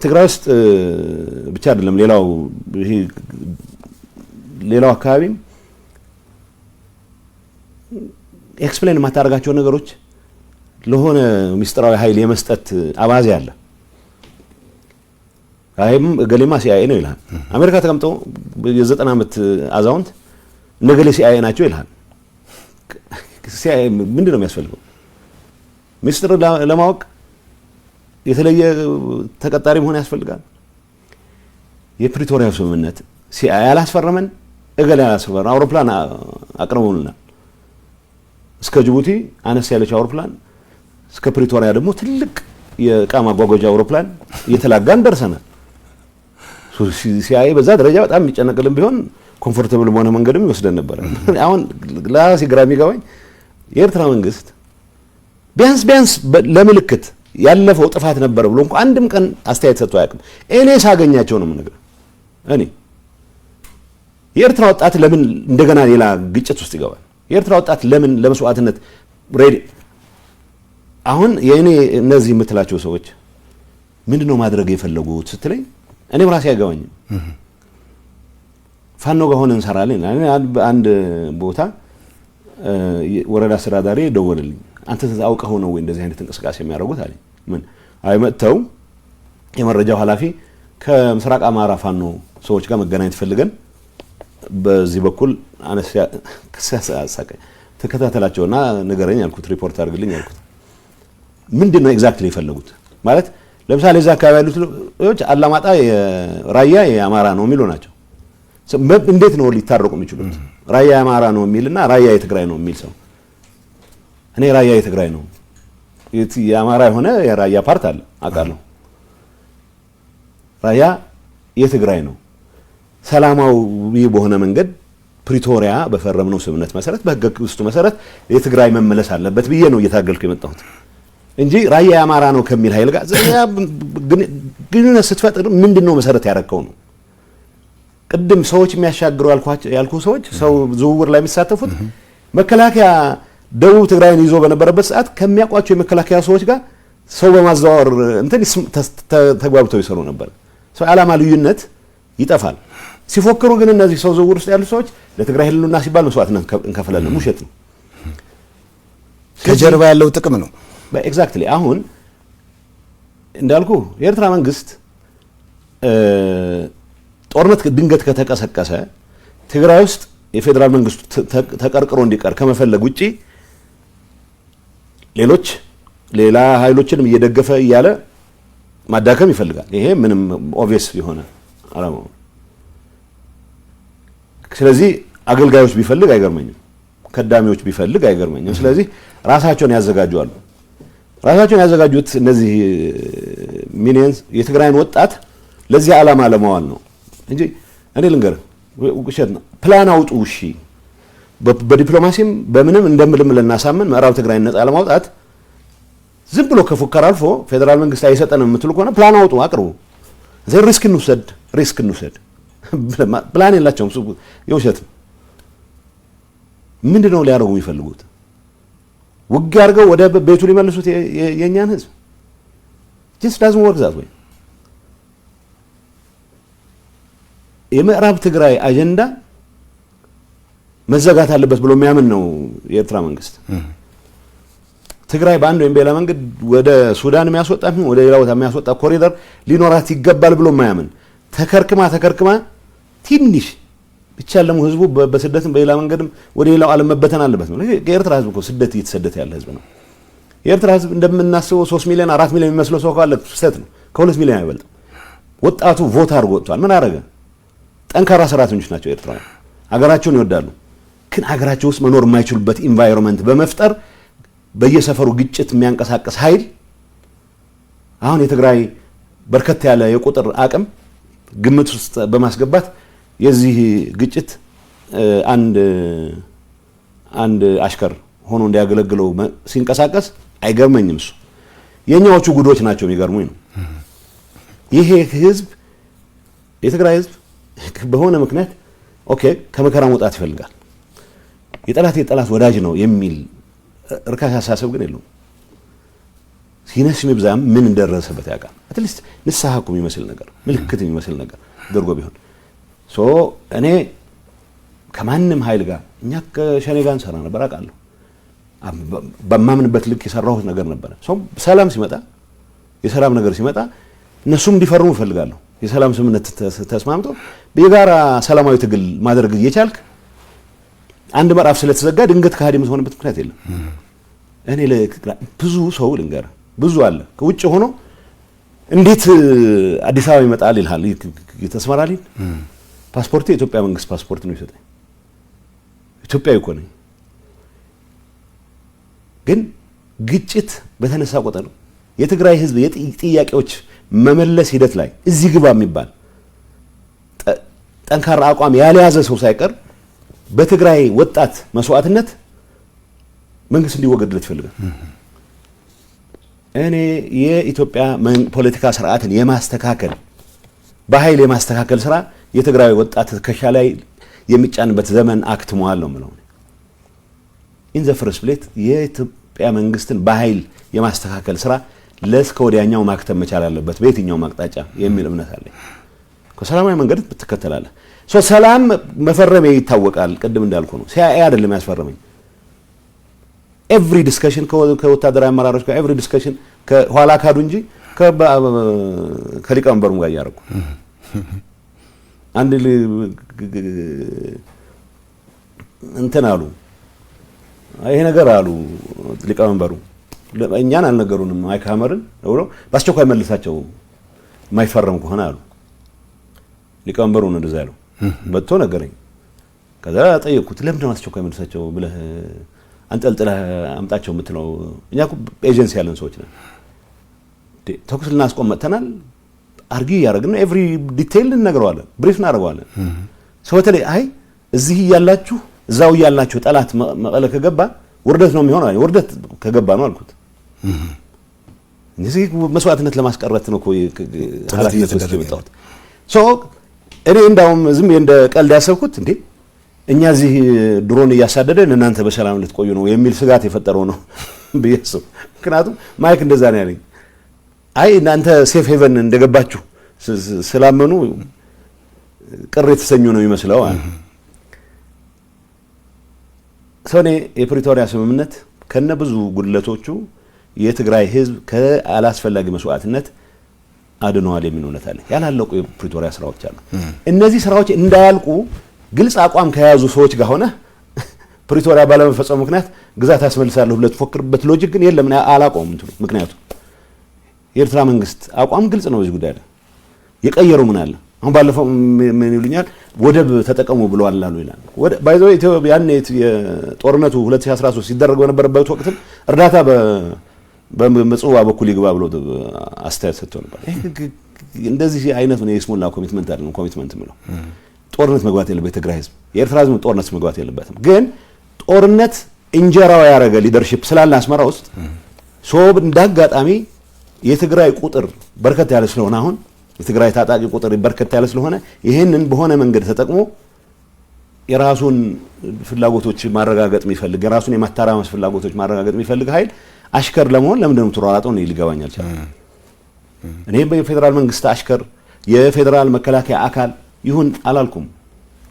ትግራይ ውስጥ ብቻ አይደለም፣ ሌላው ይሄ ሌላው አካባቢም explain የማታደርጋቸው ነገሮች ለሆነ ምስጢራዊ ኃይል የመስጠት አባዜ አለ። አይም እገሌማ ሲአይኤ ነው ይልሃል። አሜሪካ ተቀምጠው የ90 ዓመት አዛውንት እነገሌ ሲአይኤ ናቸው ይልሃል። ሲአይኤ ምንድን ነው የሚያስፈልገው? ምስጢር ለማወቅ የተለየ ተቀጣሪ መሆን ያስፈልጋል። የፕሪቶሪያው ስምምነት ሲአይኤ ያላስፈረመን፣ እገሌ ያላስፈረመን፣ አውሮፕላን አቅርበውልናል። እስከ ጅቡቲ አነስ ያለች አውሮፕላን፣ እስከ ፕሪቶሪያ ደግሞ ትልቅ የእቃ ማጓጓዣ አውሮፕላን እየተላጋን ደርሰናል። ሲአይኤ በዛ ደረጃ በጣም የሚጨነቅልን ቢሆን comfortable በሆነ መንገድም ይወስደን ነበረ። አሁን ለራሴ ግራ የሚገባኝ የኤርትራ መንግስት ቢያንስ ቢያንስ ለምልክት ያለፈው ጥፋት ነበረ ብሎ እንኳ አንድም ቀን አስተያየት ሰጥቶ አያውቅም። እኔ ሳገኛቸው ነው የምነግርህ። እኔ የኤርትራ ወጣት ለምን እንደገና ሌላ ግጭት ውስጥ ይገባል? የኤርትራ ወጣት ለምን ለመስዋዕትነት ready? አሁን የእኔ እነዚህ የምትላቸው ሰዎች ምንድን ነው ማድረግ የፈለጉት ስትለኝ እኔም ራሴ አይገባኝም። ፋኖ ጋር ሆነን እንሰራለን። አንድ ቦታ ወረዳ አስተዳዳሪ ደወለልኝ። አንተ አውቀኸው ነው ወይ እንደዚህ አይነት እንቅስቃሴ የሚያደርጉት አለኝ። ምን? አይ መጥተው የመረጃው ኃላፊ ከምስራቅ አማራ ፋኖ ሰዎች ጋር መገናኘት ፈልገን በዚህ በኩል አነስ ተከታተላቸውና ንገረኝ አልኩት። ሪፖርት አድርግልኝ አልኩት። ምንድን ነው exactly የፈለጉት? ማለት ለምሳሌ እዛ አካባቢ ያሉት ልጆች አላማጣ ራያ የአማራ ነው የሚሉ ናቸው። እንዴት ነው ሊታረቁ የሚችሉት? ራያ የአማራ ነው የሚልና ራያ የትግራይ ነው የሚል ሰው፣ እኔ ራያ የትግራይ ነው፣ የአማራ የሆነ የራያ part አለ አውቃለሁ። ራያ የትግራይ ነው። ሰላማዊ በሆነ መንገድ ፕሪቶሪያ በፈረምነው ስምምነት መሰረት፣ በህገ መንግስቱ መሰረት የትግራይ መመለስ አለበት ብዬ ነው እየታገልኩ የመጣሁት እንጂ ራያ የአማራ ነው ከሚል ኃይል ጋር ግንኙነት ስትፈጥር ምንድን ነው መሰረት ያረከው ነው። ቅድም ሰዎች የሚያሻግሩ ያልኩ ሰዎች፣ ሰው ዝውውር ላይ የሚሳተፉት፣ መከላከያ ደቡብ ትግራይን ይዞ በነበረበት ሰዓት ከሚያውቋቸው የመከላከያ ሰዎች ጋር ሰው በማዘዋወር እንትን ተግባብተው ይሰሩ ነበር። ሰው ዓላማ ልዩነት ይጠፋል። ሲፎክሩ ግን እነዚህ ሰው ዝውውር ውስጥ ያሉ ሰዎች ለትግራይ ህልውና ሲባል መስዋዕትነት እንከፍላለን፣ ውሸት ነው። ከጀርባ ያለው ጥቅም ነው። Exactly፣ አሁን እንዳልኩ የኤርትራ መንግስት ጦርነት ድንገት ከተቀሰቀሰ ትግራይ ውስጥ የፌዴራል መንግስቱ ተቀርቅሮ እንዲቀር ከመፈለግ ውጪ ሌሎች ሌላ ኃይሎችንም እየደገፈ እያለ ማዳከም ይፈልጋል። ይሄ ምንም obvious የሆነ አላማው ነው። ስለዚህ አገልጋዮች ቢፈልግ አይገርመኝም። ከዳሚዎች ቢፈልግ አይገርመኝም። ስለዚህ ራሳቸውን ያዘጋጃሉ። ራሳቸውን ያዘጋጁት እነዚህ minions የትግራይን ወጣት ለዚህ ዓላማ ለማዋል ነው እንጂ እኔ ልንገርህ ውሸት ነው። ፕላን አውጡ። እሺ፣ በዲፕሎማሲም በምንም እንደምልም ልናሳምን ምዕራብ ትግራይን ነፃ ለማውጣት ዝም ብሎ ከፉከራ አልፎ ፌዴራል መንግስት አይሰጠንም የምትሉ ከሆነ ፕላን አውጡ፣ አቅርቡ። እዚህ risk እንውሰድ፣ risk እንውሰድ። ፕላን የላቸውም። የውሸት ነው። ምንድን ነው ሊያደርጉ የሚፈልጉት? ውጊያ አድርገው ወደ ቤቱ ሊመልሱት የእኛን ህዝብ? Just doesn't work that way። የምዕራብ ትግራይ አጀንዳ መዘጋት አለበት ብሎ የሚያምን ነው የኤርትራ መንግስት። ትግራይ በአንድ ወይም በሌላ መንገድ ወደ ሱዳን የሚያስወጣ ወደ ሌላ ቦታ የሚያስወጣ ኮሪደር ሊኖራት ይገባል ብሎ የማያምን፣ ተከርክማ ተከርክማ ትንሽ ብቻ ደግሞ ህዝቡ በስደትም በሌላ መንገድም ወደ ሌላው ዓለም መበተን አለበት ነው። የኤርትራ ህዝብ እኮ ስደት እየተሰደተ ያለ ህዝብ ነው። የኤርትራ ህዝብ እንደምናስበው 3 ሚሊዮን 4 ሚሊዮን የሚመስለው ሰው ካለ ስህተት ነው። ከ2 ሚሊዮን አይበልጥም። ወጣቱ vote አድርጎ ወጥቷል። ምን አደረገ? ጠንካራ ሰራተኞች ናቸው ኤርትራውያን። ሀገራቸውን ይወዳሉ። ግን ሀገራቸው ውስጥ መኖር የማይችሉበት environment በመፍጠር በየሰፈሩ ግጭት የሚያንቀሳቅስ ኃይል አሁን የትግራይ በርከት ያለ የቁጥር አቅም ግምት ውስጥ በማስገባት የዚህ ግጭት አንድ አሽከር ሆኖ እንዲያገለግለው ሲንቀሳቀስ አይገርመኝም። እሱ የኛዎቹ ጉዶች ናቸው የሚገርሙኝ ነው። ይሄ ህዝብ፣ የትግራይ ህዝብ በሆነ ምክንያት okay ከመከራ መውጣት ይፈልጋል። የጠላት የጠላት ወዳጅ ነው የሚል እርካሽ አሳሰብ ግን የለውም። ሲነስ የሚብዛም ምን እንደደረሰበት ያውቃል። At least ንስሐ እኮ የሚመስል ነገር፣ ምልክት የሚመስል ነገር አድርጎ ቢሆን። So እኔ ከማንም ኃይል ጋር፣ እኛ ከሸኔ ጋር እንሰራ ነበር አውቃለሁ። በማምንበት ልክ የሰራሁት ነገር ነበረ። ሰላም ሲመጣ፣ የሰላም ነገር ሲመጣ እነሱም እንዲፈርሙ እፈልጋለሁ። የሰላም ስምምነት ተስማምቶ የጋራ ሰላማዊ ትግል ማድረግ እየቻልክ አንድ ምዕራፍ ስለተዘጋ ድንገት ከሃዲ የምትሆንበት ምክንያት የለም። እኔ ብዙ ሰው ልንገርህ፣ ብዙ አለ ከውጭ ሆኖ እንዴት አዲስ አበባ ይመጣል ይልሃል ተስመራሊ። ፓስፖርት የኢትዮጵያ መንግስት ፓስፖርት ነው ይሰጠኝ። ኢትዮጵያዊ እኮ ነኝ። ግን ግጭት በተነሳ ቁጥር የትግራይ ህዝብ የጥያቄዎች መመለስ ሂደት ላይ እዚህ ግባ የሚባል ጠንካራ አቋም ያልያዘ ሰው ሳይቀር በትግራይ ወጣት መስዋዕትነት መንግስት እንዲወገድለት ይፈልጋል። እኔ የኢትዮጵያ ፖለቲካ ስርዓትን የማስተካከል በኃይል የማስተካከል ስራ የትግራይ ወጣት ትከሻ ላይ የሚጫንበት ዘመን አክትሟል ነው የምለው። In the first place የኢትዮጵያ መንግስትን በኃይል የማስተካከል ስራ ለእስከ ወዲያኛው ማክተም መቻል አለበት በየትኛውም አቅጣጫ የሚል እምነት አለኝ። ከሰላማዊ መንገድ ትከተላለህ። So ሰላም መፈረሜ ይታወቃል። ቅድም እንዳልኩ ነው። CIA አይደለም ያስፈረመኝ። Every discussion ከወታደራዊ አመራሮች ጋር፣ every discussion ከኋላ ካዱ እንጂ ከሊቀመንበሩም ጋር እያደረኩ አንድ እንትን አሉ። ይሄ ነገር አሉ ሊቀመንበሩ፣ እኛን አልነገሩንም። ማይክ ሀመርን ደውለው በአስቸኳይ መልሳቸው የማይፈረም ከሆነ አሉ። ሊቀመንበሩ ነው እንደዛ ያለው። መጥቶ ነገረኝ። ከዛ ጠየቅኩት፣ ለምንድን ነው አስቸኳይ መልሳቸው ብለህ አንጠልጥለህ አምጣቸው የምትለው? እኛ እኮ ኤጀንሲ ያለን ሰዎች ነን። ተኩስ ልናስቆም መጥተናል። Argue እያደረግን ነው። Every detail እንነግረዋለን፣ brief እናደርገዋለን። ሰው በተለይ አይ እዚህ እያላችሁ እዛው እያላችሁ ጠላት መቀለ ከገባ ውርደት ነው የሚሆነው። ውርደት ከገባ ነው አልኩት። እነዚህ መስዋዕትነት ለማስቀረት ነው እኮ ኃላፊነት ወስጄ የመጣሁት። So እኔ እንዳውም ዝም እንደ ቀልድ ያሰብኩት እንዴ እኛ እዚህ ድሮን እያሳደደን እናንተ በሰላም ልትቆዩ ነው የሚል ስጋት የፈጠረው ነው ብዬ አስብ። ምክንያቱም ማይክ እንደዛ ነው ያለኝ። አይ እናንተ safe haven እንደገባችሁ ስላመኑ ቅር የተሰኙ ነው የሚመስለው አለ። So እኔ የፕሪቶሪያ ስምምነት ከነ ብዙ ጉድለቶቹ የትግራይ ሕዝብ ከአላስፈላጊ መስዋዕትነት አድነዋል የሚል እምነት አለ። ያላለቁ የፕሪቶሪያ ስራዎች አሉ። እነዚህ ስራዎች እንዳያልቁ ግልጽ አቋም ከያዙ ሰዎች ጋር ሆነ ፕሪቶሪያ ባለመፈጸሙ ምክንያት ግዛት አስመልሳለሁ ብለህ ትፎክርበት logic ግን የለም። አላቆሙም እንትኑ። ምክንያቱ የኤርትራ መንግስት አቋም ግልጽ ነው በዚህ ጉዳይ ላይ። የቀየረው ምን አለ? አሁን ባለፈው ምን ይሉኛል፣ ወደብ ተጠቀሙ ብለዋል አሉ ይላል። By the way ያኔ የጦርነቱ 2013 ሲደረግ በነበረበት ወቅትም እርዳታ በምጽዋ በኩል ይግባ ብሎ አስተያየት ሰጥተው ነበር። እንደዚህ አይነት ነው የስሙላ commitment አይደለም። Commitment የምለው ጦርነት መግባት የለበት የትግራይ ህዝብ፣ የኤርትራ ህዝብ ጦርነት መግባት የለበትም። ግን ጦርነት እንጀራው ያደረገ leadership ስላለ አስመራ ውስጥ፣ so እንዳጋጣሚ የትግራይ ቁጥር በርከት ያለ ስለሆነ፣ አሁን የትግራይ ታጣቂ ቁጥር በርከት ያለ ስለሆነ ይህንን በሆነ መንገድ ተጠቅሞ የራሱን ፍላጎቶች ማረጋገጥ የሚፈልግ፣ የራሱን የማተራመስ ፍላጎቶች ማረጋገጥ የሚፈልግ ኃይል አሽከር ለመሆን ለምንድን ነው የምትሯሯጠው? እኔ ሊገባኝ አልቻለም። እኔ የፌዴራል መንግስት አሽከር፣ የፌዴራል መከላከያ አካል ይሁን አላልኩም።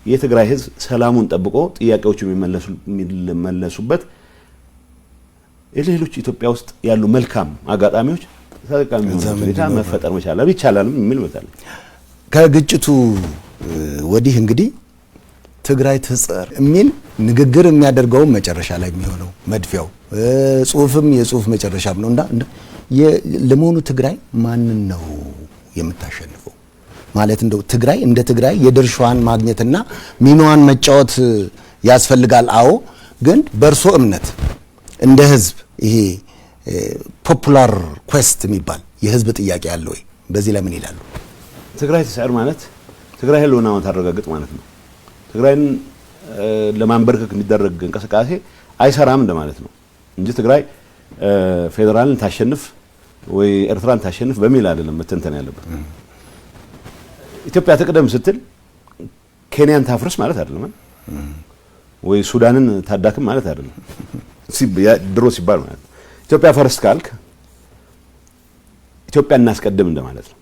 የትግራይ ህዝብ ሰላሙን ጠብቆ ጥያቄዎቹ የሚመለሱበት ሌሎች ኢትዮጵያ ውስጥ ያሉ መልካም አጋጣሚዎች ተጠቃሚ የሚሆኑበት ሁኔታ መፈጠር መቻል ይቻላል የሚል እምነት አለኝ። ከግጭቱ ወዲህ እንግዲህ ትግራይ ትስዕር የሚል ንግግር የሚያደርገው መጨረሻ ላይ የሚሆነው መድፊያው ጽሁፍም የጽሁፍ መጨረሻም ነው እና ለመሆኑ ትግራይ ማንን ነው የምታሸንፈው? ማለት እንደው ትግራይ እንደ ትግራይ የድርሻዋን ማግኘትና ሚናዋን መጫወት ያስፈልጋል። አዎ፣ ግን በእርሶ እምነት እንደ ህዝብ ይሄ popular quest የሚባል የህዝብ ጥያቄ አለ ወይ? በዚህ ላይ ምን ይላሉ? ትግራይ ትስዕር ማለት ትግራይ ህልውናዋን ታረጋግጥ ማለት ነው። ትግራይን ለማንበርከክ የሚደረግ እንቅስቃሴ አይሰራም እንደማለት ነው እንጂ ትግራይ ፌዴራልን ታሸንፍ ወይ ኤርትራን ታሸንፍ በሚል አይደለም መተንተን ያለበት። ኢትዮጵያ ትቅደም ስትል ኬንያን ታፍርስ ማለት አይደለም፣ ወይ ሱዳንን ታዳክም ማለት አይደለም። ድሮ ሲባል ማለት ነው። ኢትዮጵያ first ካልክ ኢትዮጵያ እናስቀድም እንደማለት ነው።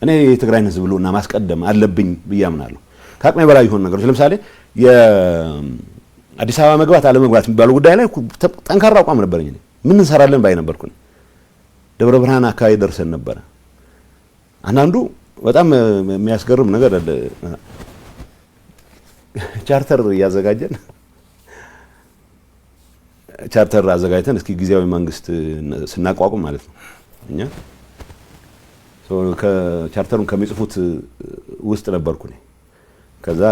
እኔ የትግራይን ህዝብ ህልውና ማስቀደም አለብኝ ብዬ አምናለሁ። ከአቅሜ በላይ የሆኑ ነገሮች ለምሳሌ የአዲስ አበባ መግባት አለመግባት የሚባለው ጉዳይ ላይ ጠንካራ አቋም ነበረኝ። እኔ ምን እንሰራለን ባይ ነበርኩ። ደብረ ብርሃን አካባቢ ደርሰን ነበረ። አንዳንዱ በጣም የሚያስገርም ነገር አለ። ቻርተር እያዘጋጀን፣ ቻርተር አዘጋጅተን እስኪ ጊዜያዊ መንግስት ስናቋቁም ማለት ነው እኛ ከቻርተሩን ከሚጽፉት ውስጥ ነበርኩ እኔ። ከዛ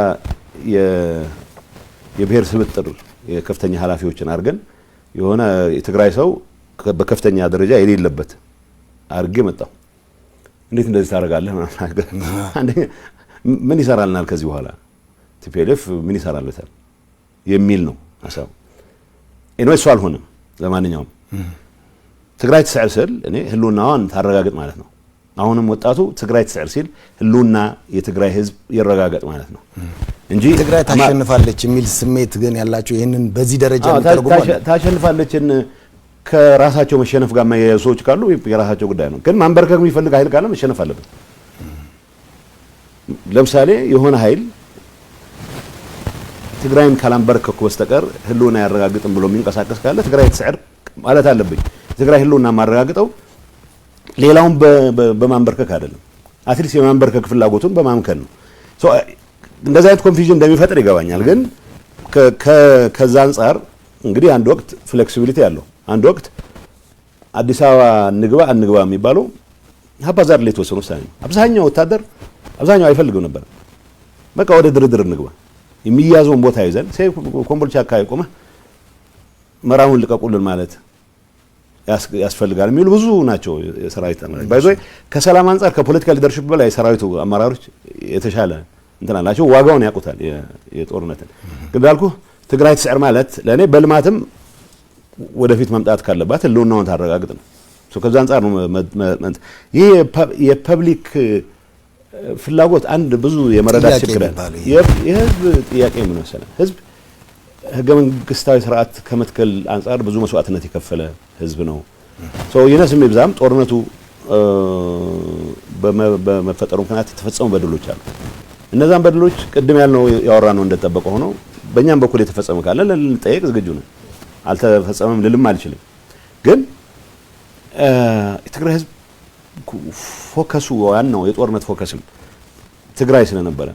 የብሔር ስብጥር የከፍተኛ ኃላፊዎችን አድርገን የሆነ የትግራይ ሰው በከፍተኛ ደረጃ የሌለበት አድርጌ መጣሁ። እንዴት እንደዚህ ታደርጋለህ? አንደኛ ምን ይሰራልናል ከዚህ በኋላ TPLF ምን ይሰራለታል የሚል ነው ሀሳቡ። Anyway እሱ አልሆነም። ለማንኛውም ትግራይ ትስዕር ስል እኔ ህልውናዋን ታረጋግጥ ማለት ነው። አሁንም ወጣቱ ትግራይ ትስዕር ሲል ህልውና የትግራይ ህዝብ ይረጋገጥ ማለት ነው እንጂ ትግራይ ታሸንፋለች የሚል ስሜት ግን ያላቸው ይህንን በዚህ ደረጃ የሚተረጉሙ አሉ። ታሸንፋለችን ከራሳቸው መሸነፍ ጋር የማያያዙ ሰዎች ካሉ የራሳቸው ጉዳይ ነው። ግን ማንበርከክ የሚፈልግ ኃይል ካለ መሸነፍ አለበት። ለምሳሌ የሆነ ኃይል ትግራይን ካላንበረከኩ በስተቀር ህልውና አያረጋግጥም ብሎ የሚንቀሳቀስ ካለ ትግራይ ትስዕር ማለት አለብኝ። ትግራይ ህልውና የማረጋግጠው ሌላውን በማንበርከክ አይደለም። At least የማንበርከክ ፍላጎቱን በማምከን ነው። እንደዚህ አይነት confusion እንደሚፈጥር ይገባኛል። ግን ከዛ አንጻር እንግዲህ አንድ ወቅት flexibility አለው። አንድ ወቅት አዲስ አበባ እንግባ አንግባ የሚባለው haphazard ላይ የተወሰነ ውሳኔ ነው። አብዛኛው ወታደር አብዛኛው አይፈልግም ነበር። በቃ ወደ ድርድር እንግባ፣ የሚያዘውን ቦታ ይዘን ኮምቦልቻ አካባቢ ቆመህ መራሙን ልቀቁልን ማለት ያስፈልጋል የሚሉ ብዙ ናቸው። የሰራዊት አመራሮች by the way ከሰላም አንጻር ከፖለቲካ leadership በላይ የሰራዊቱ አመራሮች የተሻለ እንትን አላቸው። ዋጋውን ያውቁታል የጦርነትን። ግን እንዳልኩህ ትግራይ ትስዕር ማለት ለእኔ በልማትም ወደፊት መምጣት ካለባት ህልውናውን ታረጋግጥ ነው። ከዛ አንጻር ነው ይህ የ public ፍላጎት አንድ ብዙ የመረዳት ችግር አለ። የህዝብ ጥያቄ ምን መሰለህ፣ ህዝብ ህገ መንግስታዊ ስርዓት ከመትከል አንጻር ብዙ መስዋዕትነት የከፈለ ህዝብ ነው። ይነስም ይብዛም ጦርነቱ በመፈጠሩ ምክንያት የተፈጸሙ በደሎች አሉ። እነዛን በደሎች ቅድም ያልነው ያወራነው እንደተጠበቀ ሆኖ በእኛም በኩል የተፈጸመ ካለ ልንጠየቅ ዝግጁ ነን። አልተፈጸመም ልልም አልችልም። ግን የትግራይ ህዝብ focus ኡ ዋናው የጦርነት focus ም ትግራይ ስለነበረ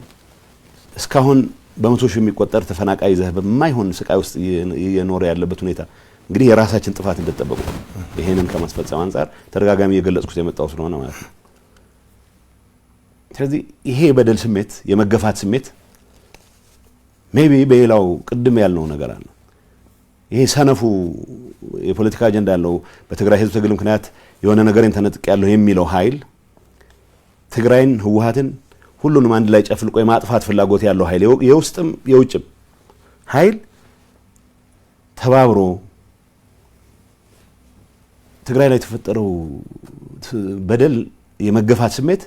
እስካሁን በመቶ ሺህ የሚቆጠር ተፈናቃይ ይዘህ በማይሆን ስቃይ ውስጥ እየኖረ ያለበት ሁኔታ እንግዲህ የራሳችን ጥፋት እንደተጠበቁ ይሄንን ከማስፈጸም አንጻር ተደጋጋሚ የገለጽኩት የመጣው ስለሆነ ማለት ነው። ስለዚህ ይሄ የበደል ስሜት የመገፋት ስሜት maybe በሌላው ቅድም ያልነው ነገር አለ። ይሄ ሰነፉ የፖለቲካ አጀንዳ ያለው በትግራይ ህዝብ ትግል ምክንያት የሆነ ነገርን ተነጥቄያለሁ የሚለው ኃይል ትግራይን፣ ህወሓትን ሁሉንም አንድ ላይ ጨፍልቆ የማጥፋት ፍላጎት ያለው ኃይል የውስጥም የውጭም ኃይል ተባብሮ ትግራይ ላይ የተፈጠረው በደል የመገፋት ስሜት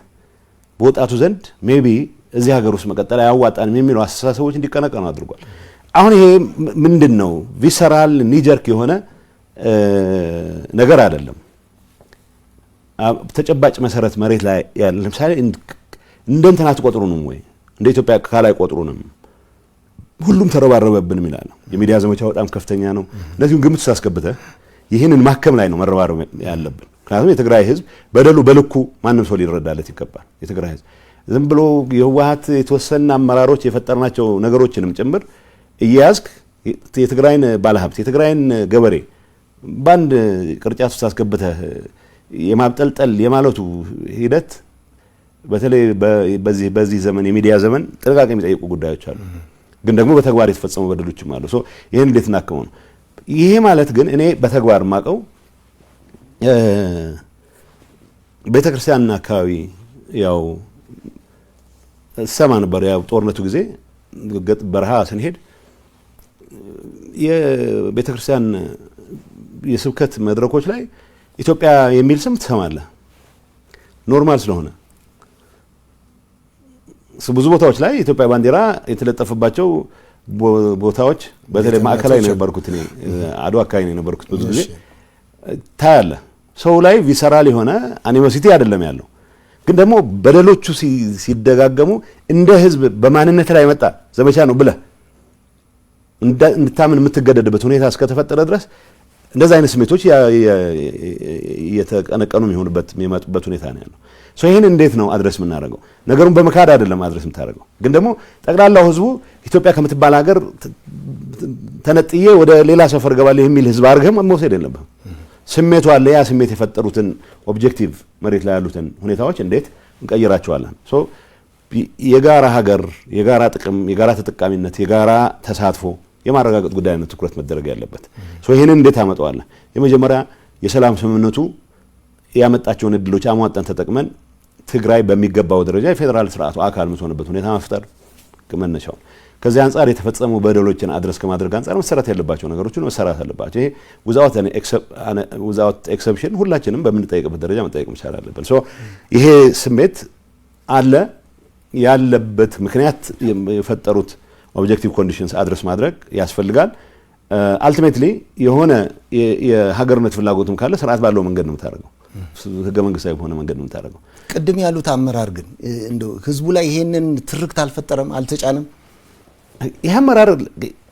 በወጣቱ ዘንድ maybe እዚህ ሀገር ውስጥ መቀጠል አያዋጣንም የሚለው አስተሳሰቦች እንዲቀነቀኑ አድርጓል። አሁን ይሄ ምንድን ነው? Visceral knee-jerk የሆነ ነገር አይደለም። ተጨባጭ መሰረት መሬት ላይ ያለ ለምሳሌ እንደ እንትን አትቆጥሩንም ወይ እንደ ኢትዮጵያ ካላይ ቆጥሩንም ሁሉም ተረባረበብንም ይላል። የሚዲያ ዘመቻው በጣም ከፍተኛ ነው። እነዚህን ግምት ውስጥ አስገብተህ ይህንን ማከም ላይ ነው መረባረብ ያለብን። ምክንያቱም የትግራይ ህዝብ በደሉ በልኩ ማንም ሰው ሊረዳለት ይገባል። የትግራይ ህዝብ ዝም ብሎ የህወሓት የተወሰነ አመራሮች የፈጠርናቸው ነገሮችንም ጭምር እየያዝክ የትግራይን ባለሀብት የትግራይን ገበሬ በአንድ ቅርጫት ውስጥ አስገብተህ የማብጠልጠል የማለቱ ሂደት በተለይ በዚህ ዘመን የሚዲያ ዘመን ጥንቃቄ የሚጠይቁ ጉዳዮች አሉ። ግን ደግሞ በተግባር የተፈጸሙ በደሎችም አሉ። So ይሄን እንዴት እናክመው ነው። ይሄ ማለት ግን እኔ በተግባር የማውቀው ቤተክርስቲያን አካባቢ ያው ሰማ ነበር። ያው ጦርነቱ ጊዜ በረሃ ስንሄድ የቤተክርስቲያን የስብከት መድረኮች ላይ ኢትዮጵያ የሚል ስም ትሰማለህ። Normal ስለሆነ ብዙ ቦታዎች ላይ የኢትዮጵያ ባንዲራ የተለጠፈባቸው ቦታዎች በተለይ ማዕከላዊ ነው የነበርኩት እኔ አድዋ አካባቢ ነው የነበርኩት። ብዙ ጊዜ ታያለህ። ሰው ላይ visceral የሆነ animosity አይደለም ያለው፣ ግን ደግሞ በደሎቹ ሲደጋገሙ እንደ ህዝብ በማንነት ላይ መጣ ዘመቻ ነው ብለህ እንድታምን የምትገደድበት ሁኔታ እስከተፈጠረ ድረስ እንደዛ አይነት ስሜቶች እየተቀነቀኑ የሚሆኑበት የሚመጡበት ሁኔታ ነው ያለው። So ይሄን እንዴት ነው address የምናደርገው? ነገሩን በመካድ አይደለም address የምታደርገው፣ ግን ደግሞ ጠቅላላው ህዝቡ ኢትዮጵያ ከምትባል ሀገር ተነጥዬ ወደ ሌላ ሰፈር እገባለሁ የሚል ህዝብ አድርገህ መውሰድ የለብህም። ስሜቱ አለ። ያ ስሜት የፈጠሩትን objective መሬት ላይ ያሉትን ሁኔታዎች እንዴት እንቀይራቸዋለን? So የጋራ ሀገር፣ የጋራ ጥቅም፣ የጋራ ተጠቃሚነት፣ የጋራ ተሳትፎ የማረጋገጥ ጉዳይ ነው ትኩረት መደረግ ያለበት። So ይህንን እንዴት አመጣዋለህ? የመጀመሪያ የሰላም ስምምነቱ ያመጣቸውን እድሎች አሟጠን ተጠቅመን ትግራይ በሚገባው ደረጃ የፌዴራል ስርዓቱ አካል የምትሆንበት ሁኔታ መፍጠር መነሻው። ከዚህ አንጻር የተፈጸሙ በደሎችን address ከማድረግ አንጻር መሰራት ያለባቸው ነገሮችን መሰራት አለባቸው። ይሄ without exception ሁላችንም በምንጠይቅበት ደረጃ መጠየቅ መቻል አለብን። So ይሄ ስሜት አለ። ያለበት ምክንያት የፈጠሩት objective conditions address ማድረግ ያስፈልጋል። Ultimately የሆነ የሀገርነት ፍላጎትም ካለ ስርዓት ባለው መንገድ ነው የምታደርገው፣ ህገ መንግስታዊ በሆነ መንገድ ነው የምታደርገው። ቅድም ያሉት አመራር ግን እንደው ህዝቡ ላይ ይሄንን ትርክት አልፈጠረም፣ አልተጫነም። ይህ አመራር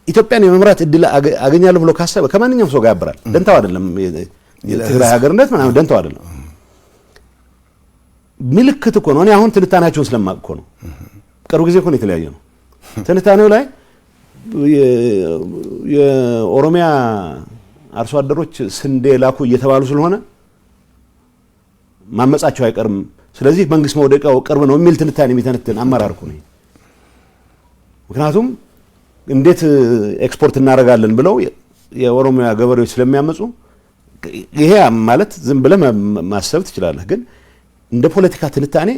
ኢትዮጵያን የመምራት እድል አገኛለሁ ብሎ ካሰበ ከማንኛውም ሰው ጋር ያብራል። ደንታው አይደለም የትግራይ ሀገርነት ምናምን ደንታው አይደለም። ምልክት እኮ ነው። እኔ አሁን ትንታኔያቸውን ስለማቅ እኮ ነው። ቅርብ ጊዜ እኮ ነው የተለያየ ነው። ትንታኔው ላይ የኦሮሚያ አርሶ አደሮች ስንዴ ላኩ እየተባሉ ስለሆነ ማመጻቸው አይቀርም፣ ስለዚህ መንግስት መውደቂያው ቅርብ ነው የሚል ትንታኔ የሚተነትን አመራር እኮ ነው። ምክንያቱም እንዴት ኤክስፖርት እናደርጋለን ብለው የኦሮሚያ ገበሬዎች ስለሚያመፁ፣ ይሄ ማለት ዝም ብለህ ማሰብ ትችላለህ፣ ግን እንደ ፖለቲካ ትንታኔ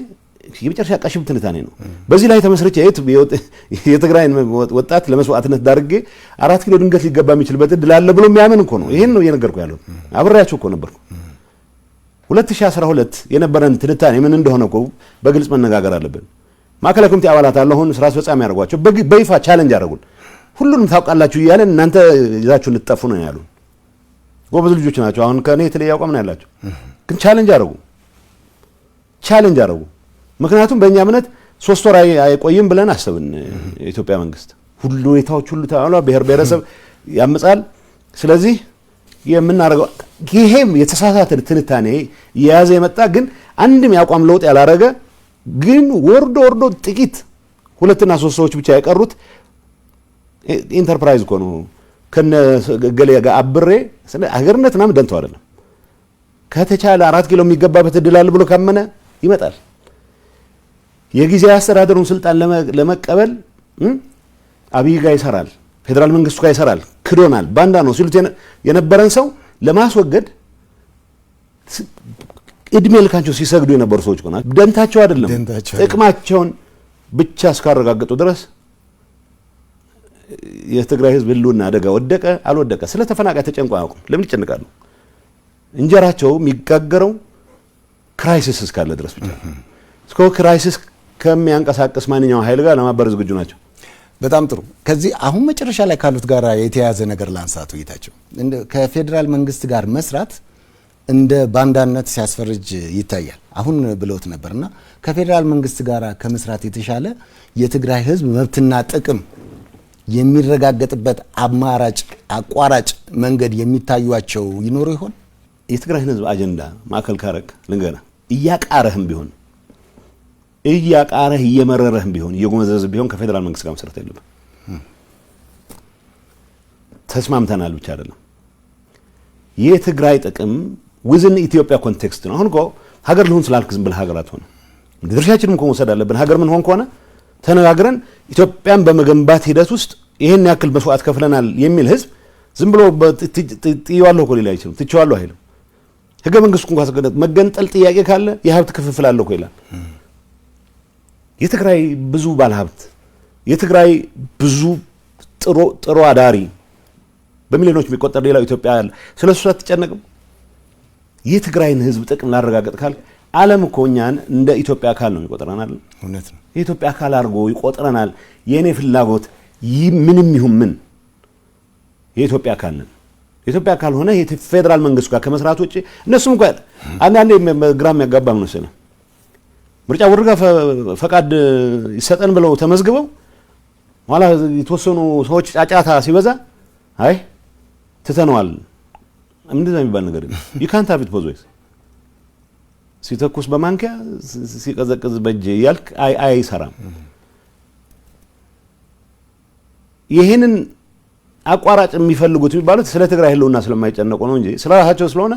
የመጨረሻ ቀሽም ትንታኔ ነው። በዚህ ላይ ተመስርቼ የትግራይን ወጣት ለመስዋዕትነት ዳርጌ 4 ኪሎ ድንገት ሊገባ የሚችልበት እድል አለ ብሎ የሚያምን እኮ ነው። ይሄን ነው እየነገርኩ ያለው። አብሬያቸው እኮ ነበርኩ። 2012 የነበረን ትንታኔ ምን እንደሆነ እኮ በግልጽ መነጋገር አለብን። ማዕከላዊ ኮሚቴ አባላት አለ፣ አሁን ስራ አስፈጻሚ ያደርጓቸው በይፋ challenge ያደረጉን። ሁሉንም ታውቃላችሁ እያለን እናንተ ይዛችሁ ልትጠፉ ነው ያሉን። ጎበዝ ልጆች ናቸው። አሁን ከእኔ የተለየ አቋም ነው ያላቸው፣ ግን challenge አደረጉ፣ challenge አደረጉ። ምክንያቱም በእኛ እምነት 3 ወር አይቆይም ብለን አሰብን። የኢትዮጵያ መንግስት ሁሉ ሁኔታዎች ሁሉ ተባብሏል። ብሔር ብሔረሰብ ያምጻል። ስለዚህ የምናደርገው ይሄም የተሳሳተ ትንታኔ እየያዘ የመጣ፣ ግን አንድም የአቋም ለውጥ ያላረገ፣ ግን ወርዶ ወርዶ ጥቂት ሁለትና ሶስት ሰዎች ብቻ የቀሩት ኢንተርፕራይዝ እኮ ነው። ከነ ገሌ ጋር አብሬ ሀገርነት ምናምን ደንተው አይደለም። ከተቻለ 4 ኪሎ የሚገባበት እድል አለ ብሎ ካመነ ይመጣል። የጊዜያዊ አስተዳደሩን ስልጣን ለመቀበል አብይ ጋር ይሰራል፣ ፌዴራል መንግስቱ ጋር ይሰራል፣ ክዶናል፣ ባንዳ ነው ሲሉት የነበረን ሰው ለማስወገድ እድሜ ልካቸው ሲሰግዱ የነበሩ ሰዎች እኮ ናቸው። ደንታቸው አይደለም፣ ጥቅማቸውን ብቻ እስካረጋገጡ ድረስ የትግራይ ህዝብ ህልውና አደጋ ወደቀ አልወደቀ ስለ ተፈናቃይ ተጨንቆ አያውቁም። ለምን ይጨንቃሉ? እንጀራቸው የሚጋገረው crisis እስካለ ድረስ ብቻ። እስከ crisis ከሚያንቀሳቅስ ማንኛውም ኃይል ጋር ለማበር ዝግጁ ናቸው። በጣም ጥሩ። ከዚህ አሁን መጨረሻ ላይ ካሉት ጋር የተያያዘ ነገር ላንሳ። አቶ ጌታቸው፣ ከፌዴራል መንግስት ጋር መስራት እንደ ባንዳነት ሲያስፈርጅ ይታያል። አሁን ብለውት ነበርና ከፌዴራል መንግስት ጋር ከመስራት የተሻለ የትግራይ ህዝብ መብትና ጥቅም የሚረጋገጥበት አማራጭ አቋራጭ መንገድ የሚታዩቸው ይኖሩ ይሆን? የትግራይን ህዝብ አጀንዳ ማዕከል ካረግ ልንገርህ፣ እያቃረህም ቢሆን፣ እያቃረህ እየመረረህም ቢሆን፣ እየጎመዘዘህ ቢሆን ከፌዴራል መንግስት ጋር መስራት ያለብህ። ተስማምተናል ብቻ አይደለም። የትግራይ ጥቅም within ኢትዮጵያ context ነው። አሁን እኮ ሀገር ልሁን ስላልክ ዝም ብለህ ሀገር አትሆንም። ድርሻችንም እኮ መውሰድ አለብን። ሀገር ምን ሆን ከሆነ ተነጋግረን ኢትዮጵያን በመገንባት ሂደት ውስጥ ይህን ያክል መስዋዕት ከፍለናል የሚል ህዝብ ዝም ብሎ ጥዬዋለሁ እኮ ሊል አይችልም። ትቼዋለሁ አይልም። ህገ መንግስቱ እንኳን መገንጠል ጥያቄ ካለ የሀብት ክፍፍል አለ እኮ ይላል። የትግራይ ብዙ ባለሀብት፣ የትግራይ ብዙ ጥሮ ጥሮ አዳሪ በሚሊዮኖች የሚቆጠር ሌላው ኢትዮጵያ ያለ ስለ እሱ አትጨነቅም። የትግራይን ህዝብ ጥቅም ላረጋግጥ ካል ዓለም እኮ እኛን እንደ ኢትዮጵያ አካል ነው የሚቆጥረን አይደል? እውነት ነው። የኢትዮጵያ አካል አድርጎ ይቆጥረናል። የእኔ ፍላጎት ምንም ይሁን ምን የኢትዮጵያ አካል ነን። የኢትዮጵያ አካል ሆነ የፌዴራል መንግስቱ ጋር ከመስራት ውጭ እነሱም እንኳን አንዳንዴ ግራ የሚያጋባ ምን መሰለህ፣ ምርጫ ቦርድ ጋር ፈቃድ ይሰጠን ብለው ተመዝግበው ኋላ የተወሰኑ ሰዎች ጫጫታ ሲበዛ አይ ትተነዋል። ምንድን ነው የሚባል ነገር? ዩ ካንት ሃቭ ኢት ቦዝ ዌይስ። ሲተኩስ በማንኪያ ሲቀዘቅዝ በእጅ እያልክ አይሰራም። ይህንን አቋራጭ የሚፈልጉት የሚባሉት ስለ ትግራይ ህልውና ስለማይጨነቁ ነው እንጂ ስለ ራሳቸው ስለሆነ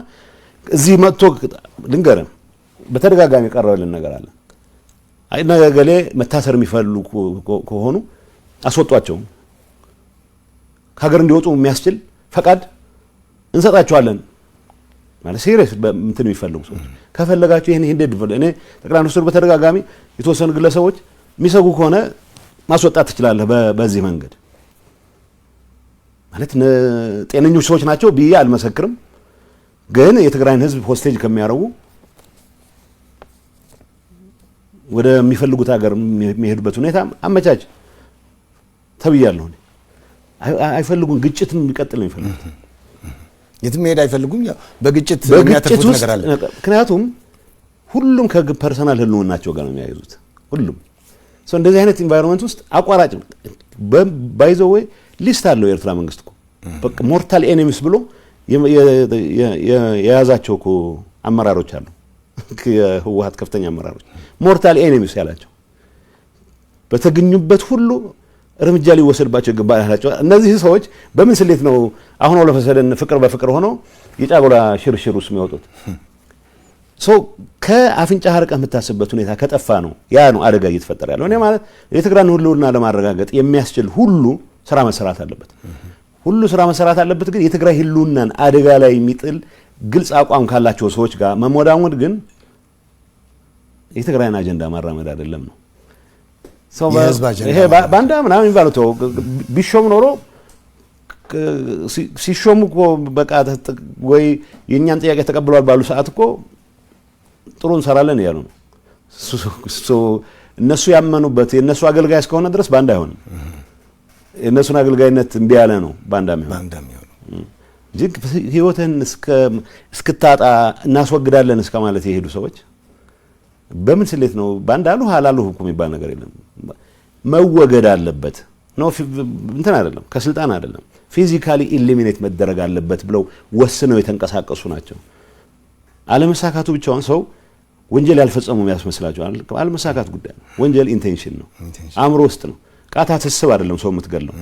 እዚህ መጥቶ ልንገርህ፣ በተደጋጋሚ የቀረበልን ነገር አለ። አይ ነገሌ መታሰር የሚፈልጉ ከሆኑ አስወጧቸው፣ ከሀገር እንዲወጡ የሚያስችል ፈቃድ እንሰጣቸዋለን። ማለት serious እንትን የሚፈልጉ ሰዎች ከፈለጋችሁ ይሄን ይሄን እኔ ጠቅላይ ሚኒስትሩ በተደጋጋሚ የተወሰኑ ግለሰቦች የሚሰጉ ከሆነ ማስወጣት ትችላለህ በዚህ መንገድ። ማለት ጤነኞች ሰዎች ናቸው ብዬ አልመሰክርም፣ ግን የትግራይን ህዝብ hostage ከሚያደርጉ ወደሚፈልጉት ሀገር የሚሄዱበት ሁኔታ አመቻች ተብያለሁ። አይፈልጉም፣ ግጭትን የሚቀጥል ነው የሚፈልጉት። የትም መሄድ አይፈልጉም። ያው በግጭት የሚያተርፉት ነገር አለ። ምክንያቱም ሁሉም ከ personal ህልውናቸው ጋር ነው የሚያይዙት። ሁሉም ሰው እንደዚህ አይነት environment ውስጥ አቋራጭ by the way list አለው የኤርትራ መንግስት እኮ፣ በቃ mortal enemies ብሎ የያዛቸው እኮ አመራሮች አሉ። የህወሓት ከፍተኛ አመራሮች mortal enemies ያላቸው፣ በተገኙበት ሁሉ እርምጃ ሊወሰድባቸው ይገባል ያላቸው እነዚህ ሰዎች በምን ስሌት ነው አሁን all of a sudden ፍቅር በፍቅር ሆኖ የጫጉላ ሽርሽር ውስጥ የሚወጡት? ሰው ከአፍንጫ ርቀህ የምታስብበት ሁኔታ ከጠፋ ነው ያ ነው አደጋ እየተፈጠረ ያለው። እኔ ማለት የትግራይን ህልውና ለማረጋገጥ የሚያስችል ሁሉ ስራ መሰራት አለበት። ሁሉ ስራ መሰራት አለበት። ግን የትግራይ ህልውናን አደጋ ላይ የሚጥል ግልጽ አቋም ካላቸው ሰዎች ጋር መሞዳሞድ ግን የትግራይን አጀንዳ ማራመድ አይደለም ነው። ይሄ ባንዳ ምናምን የሚባለው ተው፣ ቢሾም ኖሮ ሲሾሙ እኮ በቃ ወይ የእኛን ጥያቄ ተቀብለዋል ባሉ ሰዓት እኮ ጥሩ እንሰራለን እያሉ ነው። እነሱ ያመኑበት የእነሱ አገልጋይ እስከሆነ ድረስ ባንዳ አይሆንም። የእነሱን አገልጋይነት እምቢ ያለ ነው ባንዳ የሚሆነው እንጂ ህይወትህን እስክታጣ እናስወግዳለን እስከ ማለት የሄዱ ሰዎች በምን ስሌት ነው ባንዳ አሉ አላሉህ እኮ የሚባል ነገር የለም። መወገድ አለበት ነው፣ እንትን አይደለም፣ ከስልጣን አይደለም፣ physically eliminate መደረግ አለበት ብለው ወስነው የተንቀሳቀሱ ናቸው። አለመሳካቱ ብቻውን ሰው ወንጀል ያልፈጸሙ ያስመስላቸዋል። አለመሳካት ጉዳይ ነው። ወንጀል intention ነው፣ አእምሮ ውስጥ ነው። ቃታ ትስብ አይደለም ሰው የምትገለው፣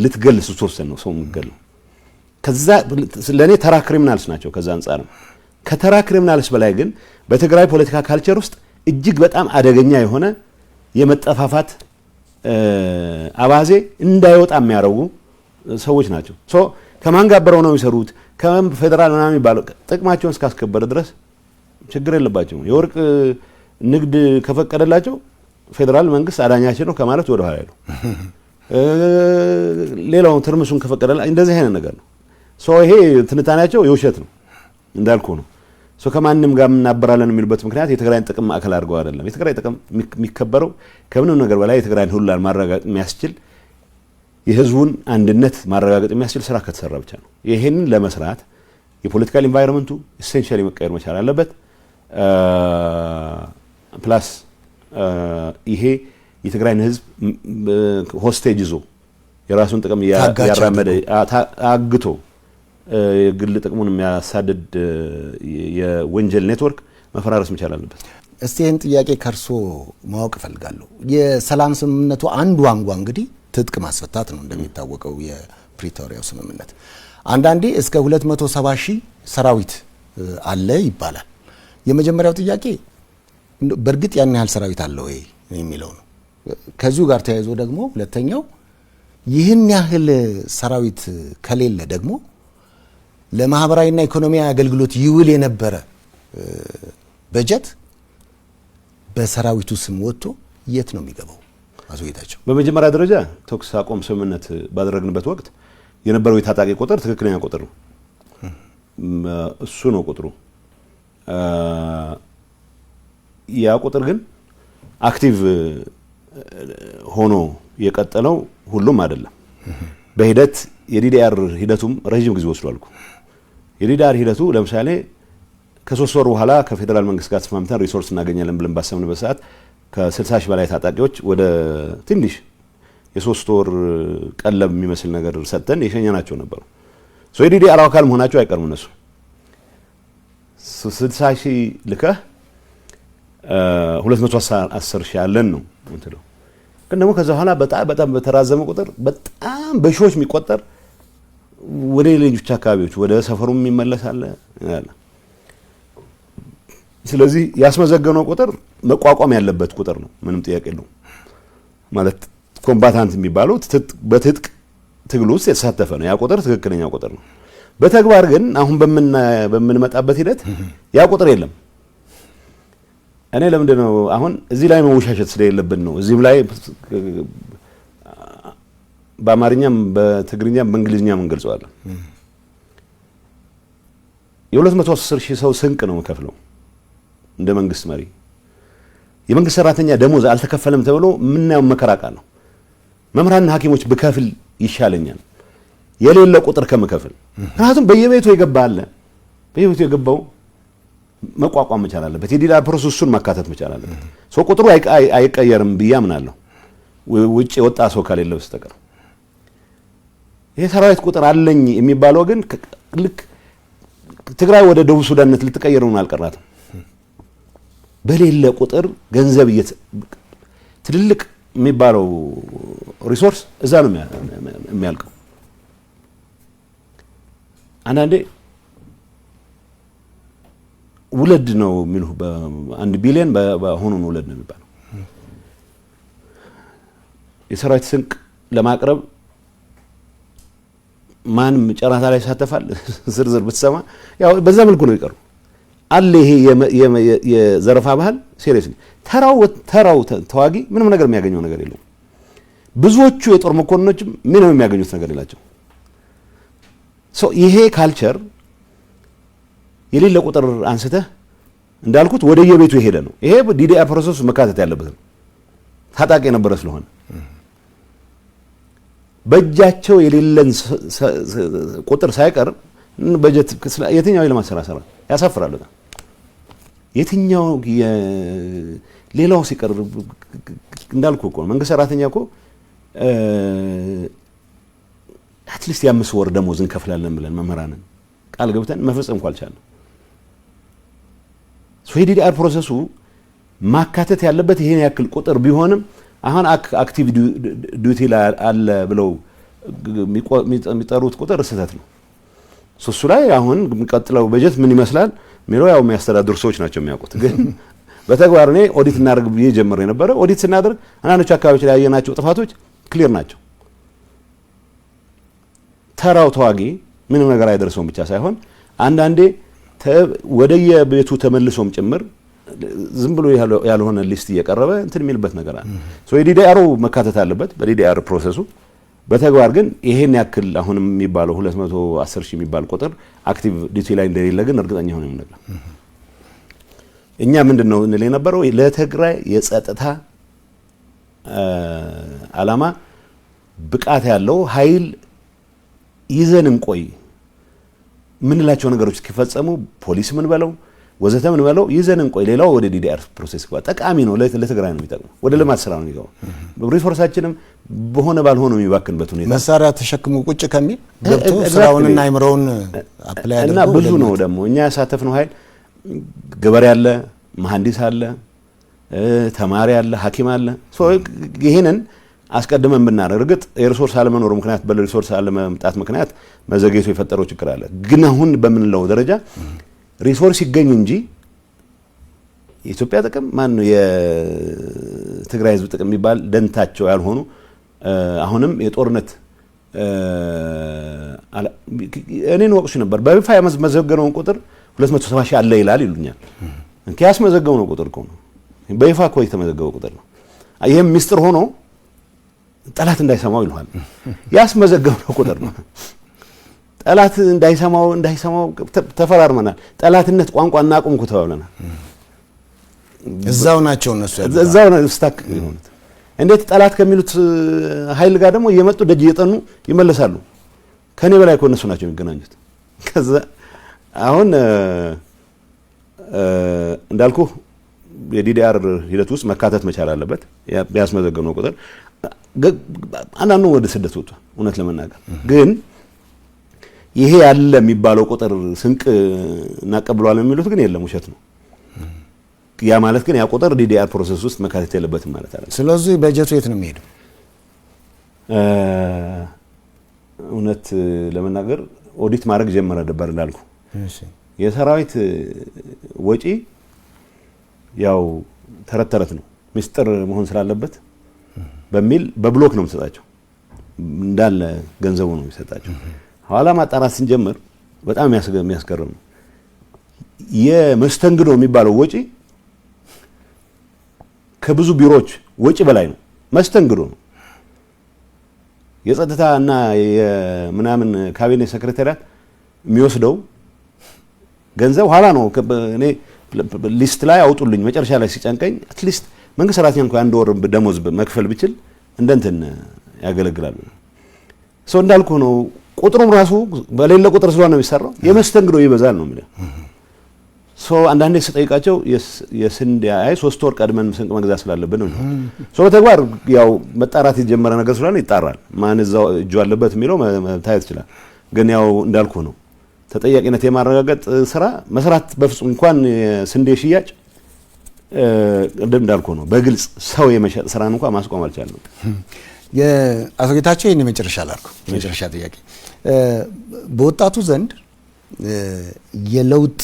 ልትገል ስትወስን ነው ሰው የምትገለው። ከዛ ለኔ ተራ criminals ናቸው። ከዛ አንጻርም ከተራ criminals በላይ ግን በትግራይ ፖለቲካ culture ውስጥ እጅግ በጣም አደገኛ የሆነ የመጠፋፋት አባዜ እንዳይወጣ የሚያደርጉ ሰዎች ናቸው። So ከማን ጋር አብረው ነው የሚሰሩት? ከፌዴራል ምናምን የሚባለው ጥቅማቸውን እስካስከበረ ድረስ ችግር የለባቸውም። የወርቅ ንግድ ከፈቀደላቸው ፌዴራል መንግስት አዳኛችን ነው ከማለት ወደ ኋላ አይሉ። ሌላውን ትርምሱን ከፈቀደላ እንደዚህ አይነት ነገር ነው። So ይሄ ትንታኔያቸው የውሸት ነው እንዳልኩ ነው። So ከማንም ጋር እናበራለን የሚሉበት ምክንያት የትግራይን ጥቅም ማዕከል አድርገው አይደለም። የትግራይ ጥቅም የሚከበረው ከምንም ነገር በላይ የትግራይን ህልውና ማረጋገጥ የሚያስችል፣ የህዝቡን አንድነት ማረጋገጥ የሚያስችል ስራ ከተሰራ ብቻ ነው። ይሄንን ለመስራት የ political environment ኡ essentially መቀየር መቻል አለበት። Plus ይሄ የትግራይን ህዝብ hostage ይዞ የራሱን ጥቅም ያራመደ፣ አግቶ የግል ጥቅሙን የሚያሳድድ የወንጀል ኔትወርክ መፈራረስ መቻል አለበት። እስቲ ይህን ጥያቄ ከእርሶ ማወቅ እፈልጋለሁ። የሰላም ስምምነቱ አንዱ አንጓ እንግዲህ ትጥቅ ማስፈታት ነው። እንደሚታወቀው የፕሪቶሪያው ስምምነት አንዳንዴ እስከ 270 ሺህ ሰራዊት አለ ይባላል። የመጀመሪያው ጥያቄ በእርግጥ ያን ያህል ሰራዊት አለ ወይ የሚለው ነው። ከዚሁ ጋር ተያይዞ ደግሞ ሁለተኛው ይህን ያህል ሰራዊት ከሌለ ደግሞ ለማህበራዊና ኢኮኖሚያዊ አገልግሎት ይውል የነበረ በጀት በሰራዊቱ ስም ወጥቶ የት ነው የሚገባው? አቶ ጌታቸው። በመጀመሪያ ደረጃ ተኩስ አቁም ስምምነት ባደረግንበት ወቅት የነበረው የታጣቂ ቁጥር ትክክለኛ ቁጥር ነው። እሱ ነው ቁጥሩ። ያ ቁጥር ግን active ሆኖ የቀጠለው ሁሉም አይደለም። በሂደት የ DDR ሂደቱም ረዥም ጊዜ ወስዷል እኮ። የ DDR ሂደቱ ለምሳሌ ከ3 ወር በኋላ ከፌዴራል መንግስት ጋር ተስማምተን resource እናገኛለን ብለን ባሰብንበት ሰዓት ከ60 ሺህ በላይ ታጣቂዎች ወደ ትንሽ የ3 ወር ቀለብ የሚመስል ነገር ሰጥተን የሸኘናቸው ነበሩ። So የ DDR አካል መሆናቸው አይቀርም። እነሱ 60 ሺህ ልከህ 210 ሺህ አለን ነው እንትለው። ግን ደግሞ ከዛ በኋላ በጣም በጣም በተራዘመ ቁጥር በጣም በሺዎች የሚቆጠር ወደ ሌሎች አካባቢዎች ወደ ሰፈሩም ይመለሳል አለ። ስለዚህ ያስመዘገነው ቁጥር መቋቋም ያለበት ቁጥር ነው፣ ምንም ጥያቄ የለውም። ማለት combatant የሚባለው በትጥቅ ትግል ውስጥ የተሳተፈ ነው። ያ ቁጥር ትክክለኛ ቁጥር ነው። በተግባር ግን አሁን በምንመጣበት ሂደት ያ ቁጥር የለም። እኔ ለምንድን ነው አሁን እዚህ ላይ መወሻሸት ስለሌለብን ነው። እዚህም ላይ በአማርኛም በትግርኛም በእንግሊዝኛም እንገልጸዋለን። የ210 ሺህ ሰው ስንቅ ነው የምከፍለው እንደ መንግስት መሪ። የመንግስት ሰራተኛ ደሞዝ አልተከፈለም ተብሎ የምናየው መከራ ቃል ነው። መምህራንና ሐኪሞች ብከፍል ይሻለኛል የሌለ ቁጥር ከምከፍል። ምክንያቱም በየቤቱ የገባ አለ። በየቤቱ የገባው መቋቋም መቻል አለበት። የ DDR process ኡን ማካተት መቻል አለበት። ሰው ቁጥሩ አይቀየርም ብዬ አምናለሁ፣ ውጭ የወጣ ሰው ከሌለ በስተቀር። ይሄ ሰራዊት ቁጥር አለኝ የሚባለው ግን ልክ ትግራይ ወደ ደቡብ ሱዳንነት ልትቀየር ነው አልቀራትም። በሌለ ቁጥር ገንዘብ ትልልቅ የሚባለው resource እዛ ነው የሚያልቀው። አንዳንዴ ውለድ ነው የሚሉ፣ 1 ቢሊዮን በአሁኑ ውለድ ነው የሚባለው። የሰራዊት ስንቅ ለማቅረብ ማንም ጨረታ ላይ ይሳተፋል። ዝርዝር ብትሰማ ያው በዛ መልኩ ነው ይቀሩ አለ። ይሄ የዘረፋ ባህል seriously ተራው ተዋጊ ምንም ነገር የሚያገኘው ነገር የለውም። ብዙዎቹ የጦር መኮንኖችም ምንም የሚያገኙት ነገር የላቸው። So ይሄ culture የሌለ ቁጥር አንስተህ እንዳልኩት ወደ የቤቱ የሄደ ነው። ይሄ DDR process ኡ መካተት ያለበት ነው። ታጣቂ የነበረ ስለሆነ በእጃቸው የሌለን ቁጥር ሳይቀር በጀት የትኛው የልማት ስራ ሰራ? ያሳፍራል በጣም። የትኛው ሌላው ሲቀር እንዳልኩ እኮ መንግስት ሰራተኛ እኮ at least የ5 ወር ደሞዝ እንከፍላለን ብለን መምህራንን ቃል ገብተን መፈጸም እንኳ አልቻልንም። So የ DDR process ኡ ማካተት ያለበት ይሄን ያክል ቁጥር ቢሆንም አሁን active duty ላይ አለ ብለው የሚጠሩት ቁጥር ስህተት ነው። እሱ ላይ አሁን የሚቀጥለው በጀት ምን ይመስላል የሚለው ያው የሚያስተዳድሩ ሰዎች ናቸው የሚያውቁት። ግን በተግባር እኔ ኦዲት እናደርግ ብዬ ጀምሬ የነበረ፣ ኦዲት ስናደርግ አንዳንዶቹ አካባቢዎች ላይ ያየናቸው ጥፋቶች clear ናቸው። ተራው ተዋጊ ምንም ነገር አይደርሰውም ብቻ ሳይሆን አንዳንዴ ወደየቤቱ ተመልሶም ጭምር ዝም ብሎ ያልሆነ list እየቀረበ እንትን የሚልበት ነገር አለ። So የ DDR ኡ መካተት አለበት በ DDR process ኡ። በተግባር ግን ይሄን ያክል አሁንም የሚባለው 210 ሺህ የሚባል ቁጥር active duty ላይ እንደሌለ ግን እርግጠኛ ሆኜ የምነግርህ። እኛ ምንድን ነው እንል የነበረው፣ ለትግራይ የጸጥታ ዓላማ ብቃት ያለው ኃይል ይዘን እንቆይ፣ ምንላቸው ነገሮች እስኪፈጸሙ ፖሊስ ምን በለው ወዘተ ምን በለው ይዘን እንቆይ። ሌላው ወደ DDR process ይግባ። ጠቃሚ ነው፣ ለትግራይ ነው የሚጠቅመው። ወደ ልማት ስራ ነው የሚገባው። Resource ኣችንም በሆነ ባልሆነ የሚባክንበት ሁኔታ መሳሪያ ተሸክሞ ቁጭ ከሚል ገብቶ ስራውንና አይምሮውን apply አድርጎ እና ብዙ ነው ደግሞ እኛ ያሳተፍነው ኃይል፣ ገበሬ አለ፣ መሐንዲስ አለ፣ ተማሪ አለ፣ ሐኪም አለ። ይሄንን አስቀድመን ብናደርግ፣ እርግጥ የ resource አለመኖሩ ምክንያት፣ በ resource አለመምጣት ምክንያት መዘግየቱ የፈጠረው ችግር አለ። ግን አሁን በምንለው ደረጃ resource ይገኝ እንጂ የኢትዮጵያ ጥቅም ማን ነው የትግራይ ሕዝብ ጥቅም የሚባል ደንታቸው ያልሆኑ አሁንም የጦርነት እኔን ወቅሱ ነበር። በይፋ ያስመዘገነውን ቁጥር 270 ሺህ አለ ይላል ይሉኛል። እንኪ ያስመዘገብነው ቁጥር እኮ ነው። በይፋ እኮ የተመዘገበ ቁጥር ነው። ይሄም ሚስጥር ሆኖ ጠላት እንዳይሰማው ይልሃል። ያስመዘገብነው ቁጥር ነው። ጠላት እንዳይሰማው ተፈራርመናል። ጠላትነት ቋንቋ እናቁም እኮ ተባብለናል። እዛው ናቸው እነሱ ያሉት። እዛው ነው stuck የሆኑት። እንዴት ጠላት ከሚሉት ኃይል ጋር ደግሞ እየመጡ ደጅ እየጠኑ ይመለሳሉ። ከኔ በላይ እኮ እነሱ ናቸው የሚገናኙት። ከዛ አሁን እንዳልኩ የ DDR ሂደት ውስጥ መካተት መቻል አለበት። ያስመዘገብነው ቁጥር አንዳንዱ ወደ ስደት ወጥቷል። እውነት ለመናገር ግን ይሄ ያለ የሚባለው ቁጥር ስንቅ እናቀብለዋለን የሚሉት ግን የለም፣ ውሸት ነው። ያ ማለት ግን ያ ቁጥር DDR process ውስጥ መካተት የለበትም ማለት አይደለም። ስለዚህ በጀቱ የት ነው የሚሄደው? እውነት ለመናገር ኦዲት ማድረግ ጀመረ ነበር እንዳልኩ። የሰራዊት ወጪ ያው ተረት ተረት ነው፣ ሚስጥር መሆን ስላለበት በሚል በ block ነው የሚሰጣቸው፣ እንዳለ ገንዘቡ ነው የሚሰጣቸው። ኋላ ማጣራት ስንጀምር በጣም የሚያስገርም ነው። የመስተንግዶ የሚባለው ወጪ ከብዙ ቢሮዎች ወጪ በላይ ነው። መስተንግዶ ነው። የጸጥታ እና የምናምን ካቢኔ secretariat የሚወስደው ገንዘብ ኋላ ነው። እኔ list ላይ አውጡልኝ መጨረሻ ላይ ሲጨንቀኝ at least መንግስት ሰራተኛ እንኳን አንድ ወር ደሞዝ መክፈል ብችል እንደንትን ያገለግላሉ። ሰው እንዳልኩ ነው። ቁጥሩም ራሱ በሌለ ቁጥር ስለሆነ ነው የሚሰራው። የመስተንግዶ ይበዛል ነው የሚለው። So አንዳንዴ ስጠይቃቸው የስንዴ አይ 3 ወር ቀድመን ስንቅ መግዛት ስላለብን ነው። So በተግባር ያው መጣራት የጀመረ ነገር ስለሆነ ይጣራል። ማን እዛው እጁ አለበት የሚለው መታየት ይችላል። ግን ያው እንዳልኩ ነው ተጠያቂነት የማረጋገጥ ስራ መስራት በፍጹም እንኳን ስንዴ ሽያጭ ቅድም እንዳልኩ ነው በግልጽ ሰው የመሸጥ ስራን እንኳን ማስቆም አልቻልንም። የአቶ ጌታቸው ይሄን የመጨረሻ ላልኩ የመጨረሻ ጥያቄ በወጣቱ ዘንድ የለውጥ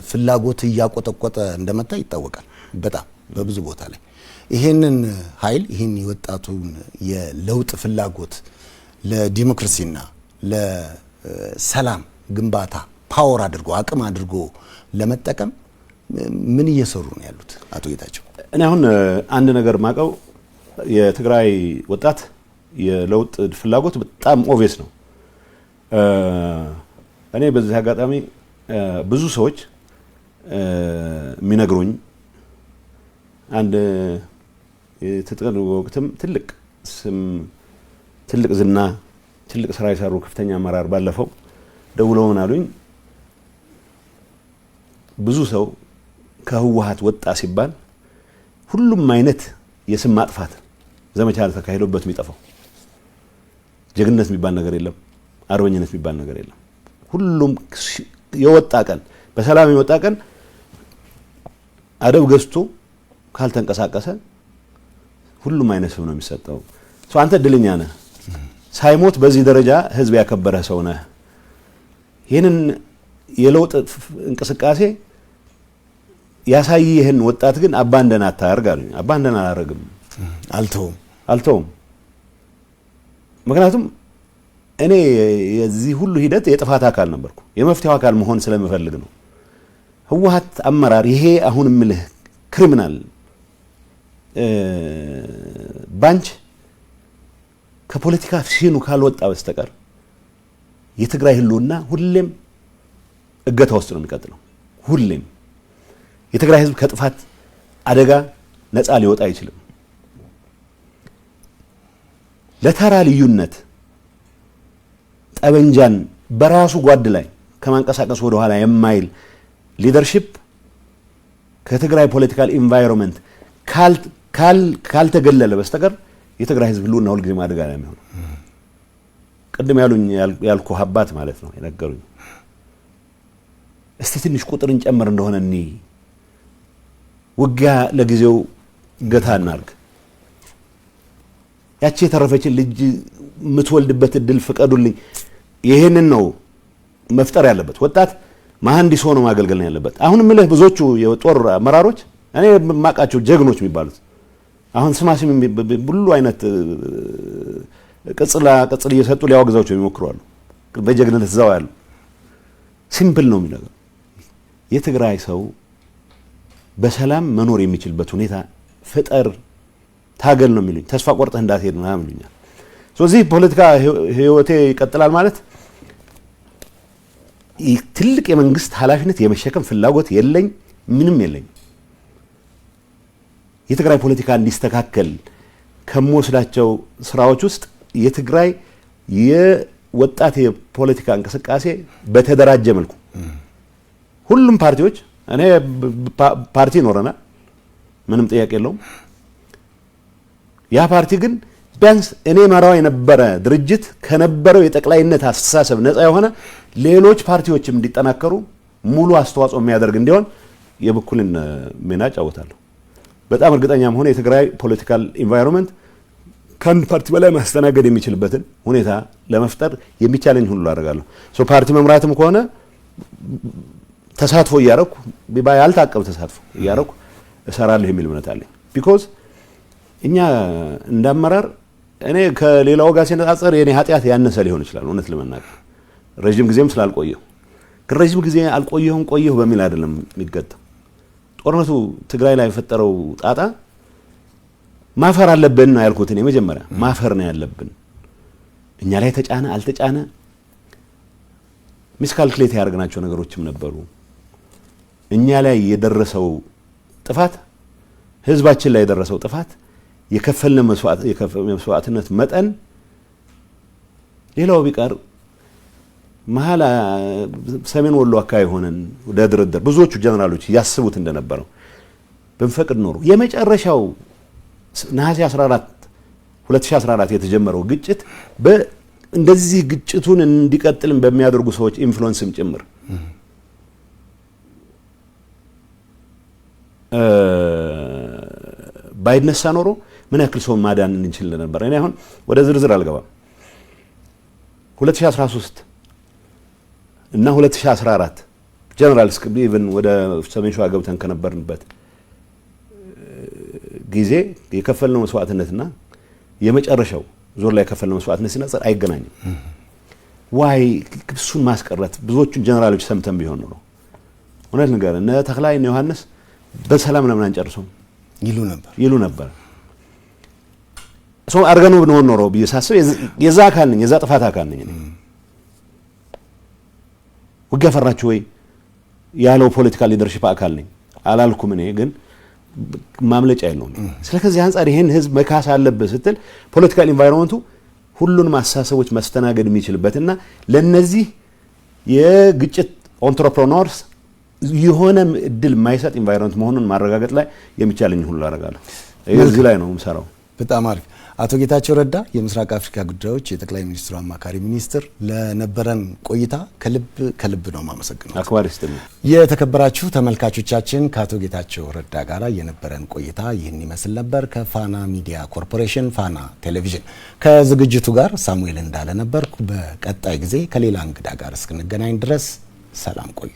ፍላጎት እያቆጠቆጠ እንደመጣ ይታወቃል። በጣም በብዙ ቦታ ላይ ይሄንን ኃይል ይሄን የወጣቱን የለውጥ ፍላጎት ለዲሞክራሲና ለሰላም ግንባታ power አድርጎ አቅም አድርጎ ለመጠቀም ምን እየሰሩ ነው ያሉት አቶ ጌታቸው? እኔ አሁን አንድ ነገር ማቀው የትግራይ ወጣት የለውጥ ፍላጎት በጣም obvious ነው። እኔ በዚህ አጋጣሚ ብዙ ሰዎች የሚነግሩኝ አንድ የትጥቅ ወቅትም ትልቅ ስም ትልቅ ዝና ትልቅ ስራ የሰሩ ከፍተኛ አመራር ባለፈው ደውለው ምን አሉኝ፣ ብዙ ሰው ከህወሓት ወጣ ሲባል ሁሉም አይነት የስም ማጥፋት ዘመቻ ተካሂዶበት የሚጠፋው ጀግንነት የሚባል ነገር የለም፣ አርበኝነት የሚባል ነገር የለም። ሁሉም የወጣ ቀን በሰላም የወጣ ቀን አደብ ገዝቶ ካልተንቀሳቀሰ ሁሉም አይነት ስም ነው የሚሰጠው። ሰው አንተ እድለኛ ነህ፣ ሳይሞት በዚህ ደረጃ ህዝብ ያከበረ ሰው ነህ። ይህንን የለውጥ እንቅስቃሴ ያሳይህን ወጣት ግን abandon አታርግ አሉኝ። Abandon አላረግም፣ አልተውም። ምክንያቱም እኔ የዚህ ሁሉ ሂደት የጥፋት አካል ነበርኩ። የመፍትሄው አካል መሆን ስለምፈልግ ነው። ህወሓት አመራር ይሄ አሁን የምልህ criminal bunch ከፖለቲካ scene ኡ ካልወጣ በስተቀር የትግራይ ህልውና ሁሌም እገታ ውስጥ ነው የሚቀጥለው። ሁሌም የትግራይ ህዝብ ከጥፋት አደጋ ነፃ ሊወጣ አይችልም። ለተራ ልዩነት ጠበንጃን በራሱ ጓድ ላይ ከማንቀሳቀስ ወደ ኋላ የማይል leadership ከትግራይ political environment ካልተገለለ በስተቀር የትግራይ ህዝብ ህልውና ሁልጊዜም አደጋ ላይ የሚሆነው። ቅድም ያሉኝ ያልኩህ አባት ማለት ነው የነገሩኝ፣ እስቲ ትንሽ ቁጥርን ጨምር እንደሆነ እኒ ውጊያ ለጊዜው ገታ እናርግ፣ ያቺ የተረፈችን ልጅ የምትወልድበት እድል ፍቀዱልኝ። ይሄንን ነው መፍጠር ያለበት። ወጣት መሐንዲስ ሆኖ ማገልገል ነው ያለበት። አሁን የምልህ ብዙዎቹ የጦር አመራሮች እኔ የማውቃቸው ጀግኖች የሚባሉት አሁን ስማስም ሁሉ አይነት ቅጽላ ቅጽል እየሰጡ ሊያወግዛቸው የሚሞክሩ አሉ። በጀግንነት እዛው ያሉ simple ነው የሚለው የትግራይ ሰው በሰላም መኖር የሚችልበት ሁኔታ ፍጠር፣ ታገል ነው የሚሉኝ። ተስፋ ቆርጠህ እንዳትሄድ ምናምን ይሉኛል። ስለዚህ ፖለቲካ ህይወቴ ይቀጥላል ማለት ትልቅ የመንግስት ኃላፊነት የመሸከም ፍላጎት የለኝ፣ ምንም የለኝ። የትግራይ ፖለቲካ እንዲስተካከል ከምወስዳቸው ስራዎች ውስጥ የትግራይ የወጣት የፖለቲካ እንቅስቃሴ በተደራጀ መልኩ ሁሉም ፓርቲዎች፣ እኔ ፓርቲ ይኖረናል፣ ምንም ጥያቄ የለውም። ያ ፓርቲ ግን ቢያንስ እኔ መራው የነበረ ድርጅት ከነበረው የጠቅላይነት አስተሳሰብ ነፃ የሆነ ሌሎች ፓርቲዎችም እንዲጠናከሩ ሙሉ አስተዋጽኦ የሚያደርግ እንዲሆን የበኩሌን ሚና እጫወታለሁ። በጣም እርግጠኛ መሆን የትግራይ political environment ከአንድ ፓርቲ በላይ ማስተናገድ የሚችልበትን ሁኔታ ለመፍጠር የሚቻለኝ ሁሉ አደርጋለሁ። So ፓርቲ መምራትም ከሆነ ተሳትፎ እያረኩ፣ ያልታቀብ ተሳትፎ እያረኩ እሰራለሁ የሚል እምነት አለኝ። Because እኛ እንደ አመራር እኔ ከሌላው ጋር ሲነጻጸር የኔ ኃጢአት ያነሰ ሊሆን ይችላል። እውነት ለመናገር ረዥም ጊዜም ስላልቆየሁ፣ ግን ረዥም ጊዜ አልቆየሁም ቆየሁ በሚል አይደለም የሚገጠው። ጦርነቱ ትግራይ ላይ የፈጠረው ጣጣ ማፈር አለብን ነው ያልኩት። እኔ መጀመሪያ ማፈር ነው ያለብን። እኛ ላይ ተጫነ አልተጫነ miscalculate ያደረግናቸው ነገሮችም ነበሩ። እኛ ላይ የደረሰው ጥፋት፣ ህዝባችን ላይ የደረሰው ጥፋት፣ የከፈልነው መስዋዕትነት መጠን፣ ሌላው ቢቀር መሀል ሰሜን ወሎ አካባቢ ሆነን ወደ ድርድር ብዙዎቹ ጀነራሎች ያስቡት እንደነበረው ብንፈቅድ ኖሮ የመጨረሻው ነሐሴ 14 2014 የተጀመረው ግጭት እንደዚህ ግጭቱን እንዲቀጥልም በሚያደርጉ ሰዎች influence ም ጭምር ባይነሳ ኖሮ ምን ያክል ሰው ማዳን እንችል ነበር? እኔ አሁን ወደ ዝርዝር አልገባም። 2013 እና 2014 ጀነራል even ወደ ሰሜን ሸዋ ገብተን ከነበርንበት ጊዜ የከፈልነው መስዋዕትነትና የመጨረሻው ዞር ላይ የከፈልነው መስዋዕትነት ሲነጻጸር አይገናኝም። Why እሱን ማስቀረት ብዙዎቹን ጀነራሎች ሰምተን ቢሆን ኖሮ፣ እውነት ንገር፣ እነ ተክላይ እነ ዮሐንስ በሰላም ለምን አንጨርሰውም ይሉ ነበር። ይሉ ነበር። So አድርገነው ብንሆን ኖሮ ብዬ ሳስብ የዛ አካል ነኝ፣ የዛ ጥፋት አካል ነኝ። እኔ ውጊያ ፈራችሁ ወይ ያለው political leadership አካል ነኝ። አላልኩም። እኔ ግን ማምለጫ የለውም። ስለ ከዚህ አንጻር ይሄን ህዝብ መካስ አለብህ ስትል political environment ኡ ሁሉንም አስተሳሰቦች መስተናገድ የሚችልበትና ለነዚህ የግጭት entrepreneurs የሆነ እድል የማይሰጥ environment መሆኑን ማረጋገጥ ላይ የሚቻለኝ ሁሉ አደርጋለሁ። እዚህ ላይ ነው የምሰራው። በጣም አሪፍ። አቶ ጌታቸው ረዳ፣ የምስራቅ አፍሪካ ጉዳዮች የጠቅላይ ሚኒስትሩ አማካሪ ሚኒስትር፣ ለነበረን ቆይታ ከልብ ከልብ ነው የማመሰግነው። አክባሪ ይስጥልኝ። የተከበራችሁ ተመልካቾቻችን፣ ከአቶ ጌታቸው ረዳ ጋር የነበረን ቆይታ ይህን ይመስል ነበር። ከፋና ሚዲያ ኮርፖሬሽን ፋና ቴሌቪዥን ከዝግጅቱ ጋር ሳሙኤል እንዳለ ነበርኩ። በቀጣይ ጊዜ ከሌላ እንግዳ ጋር እስክንገናኝ ድረስ ሰላም ቆዩ።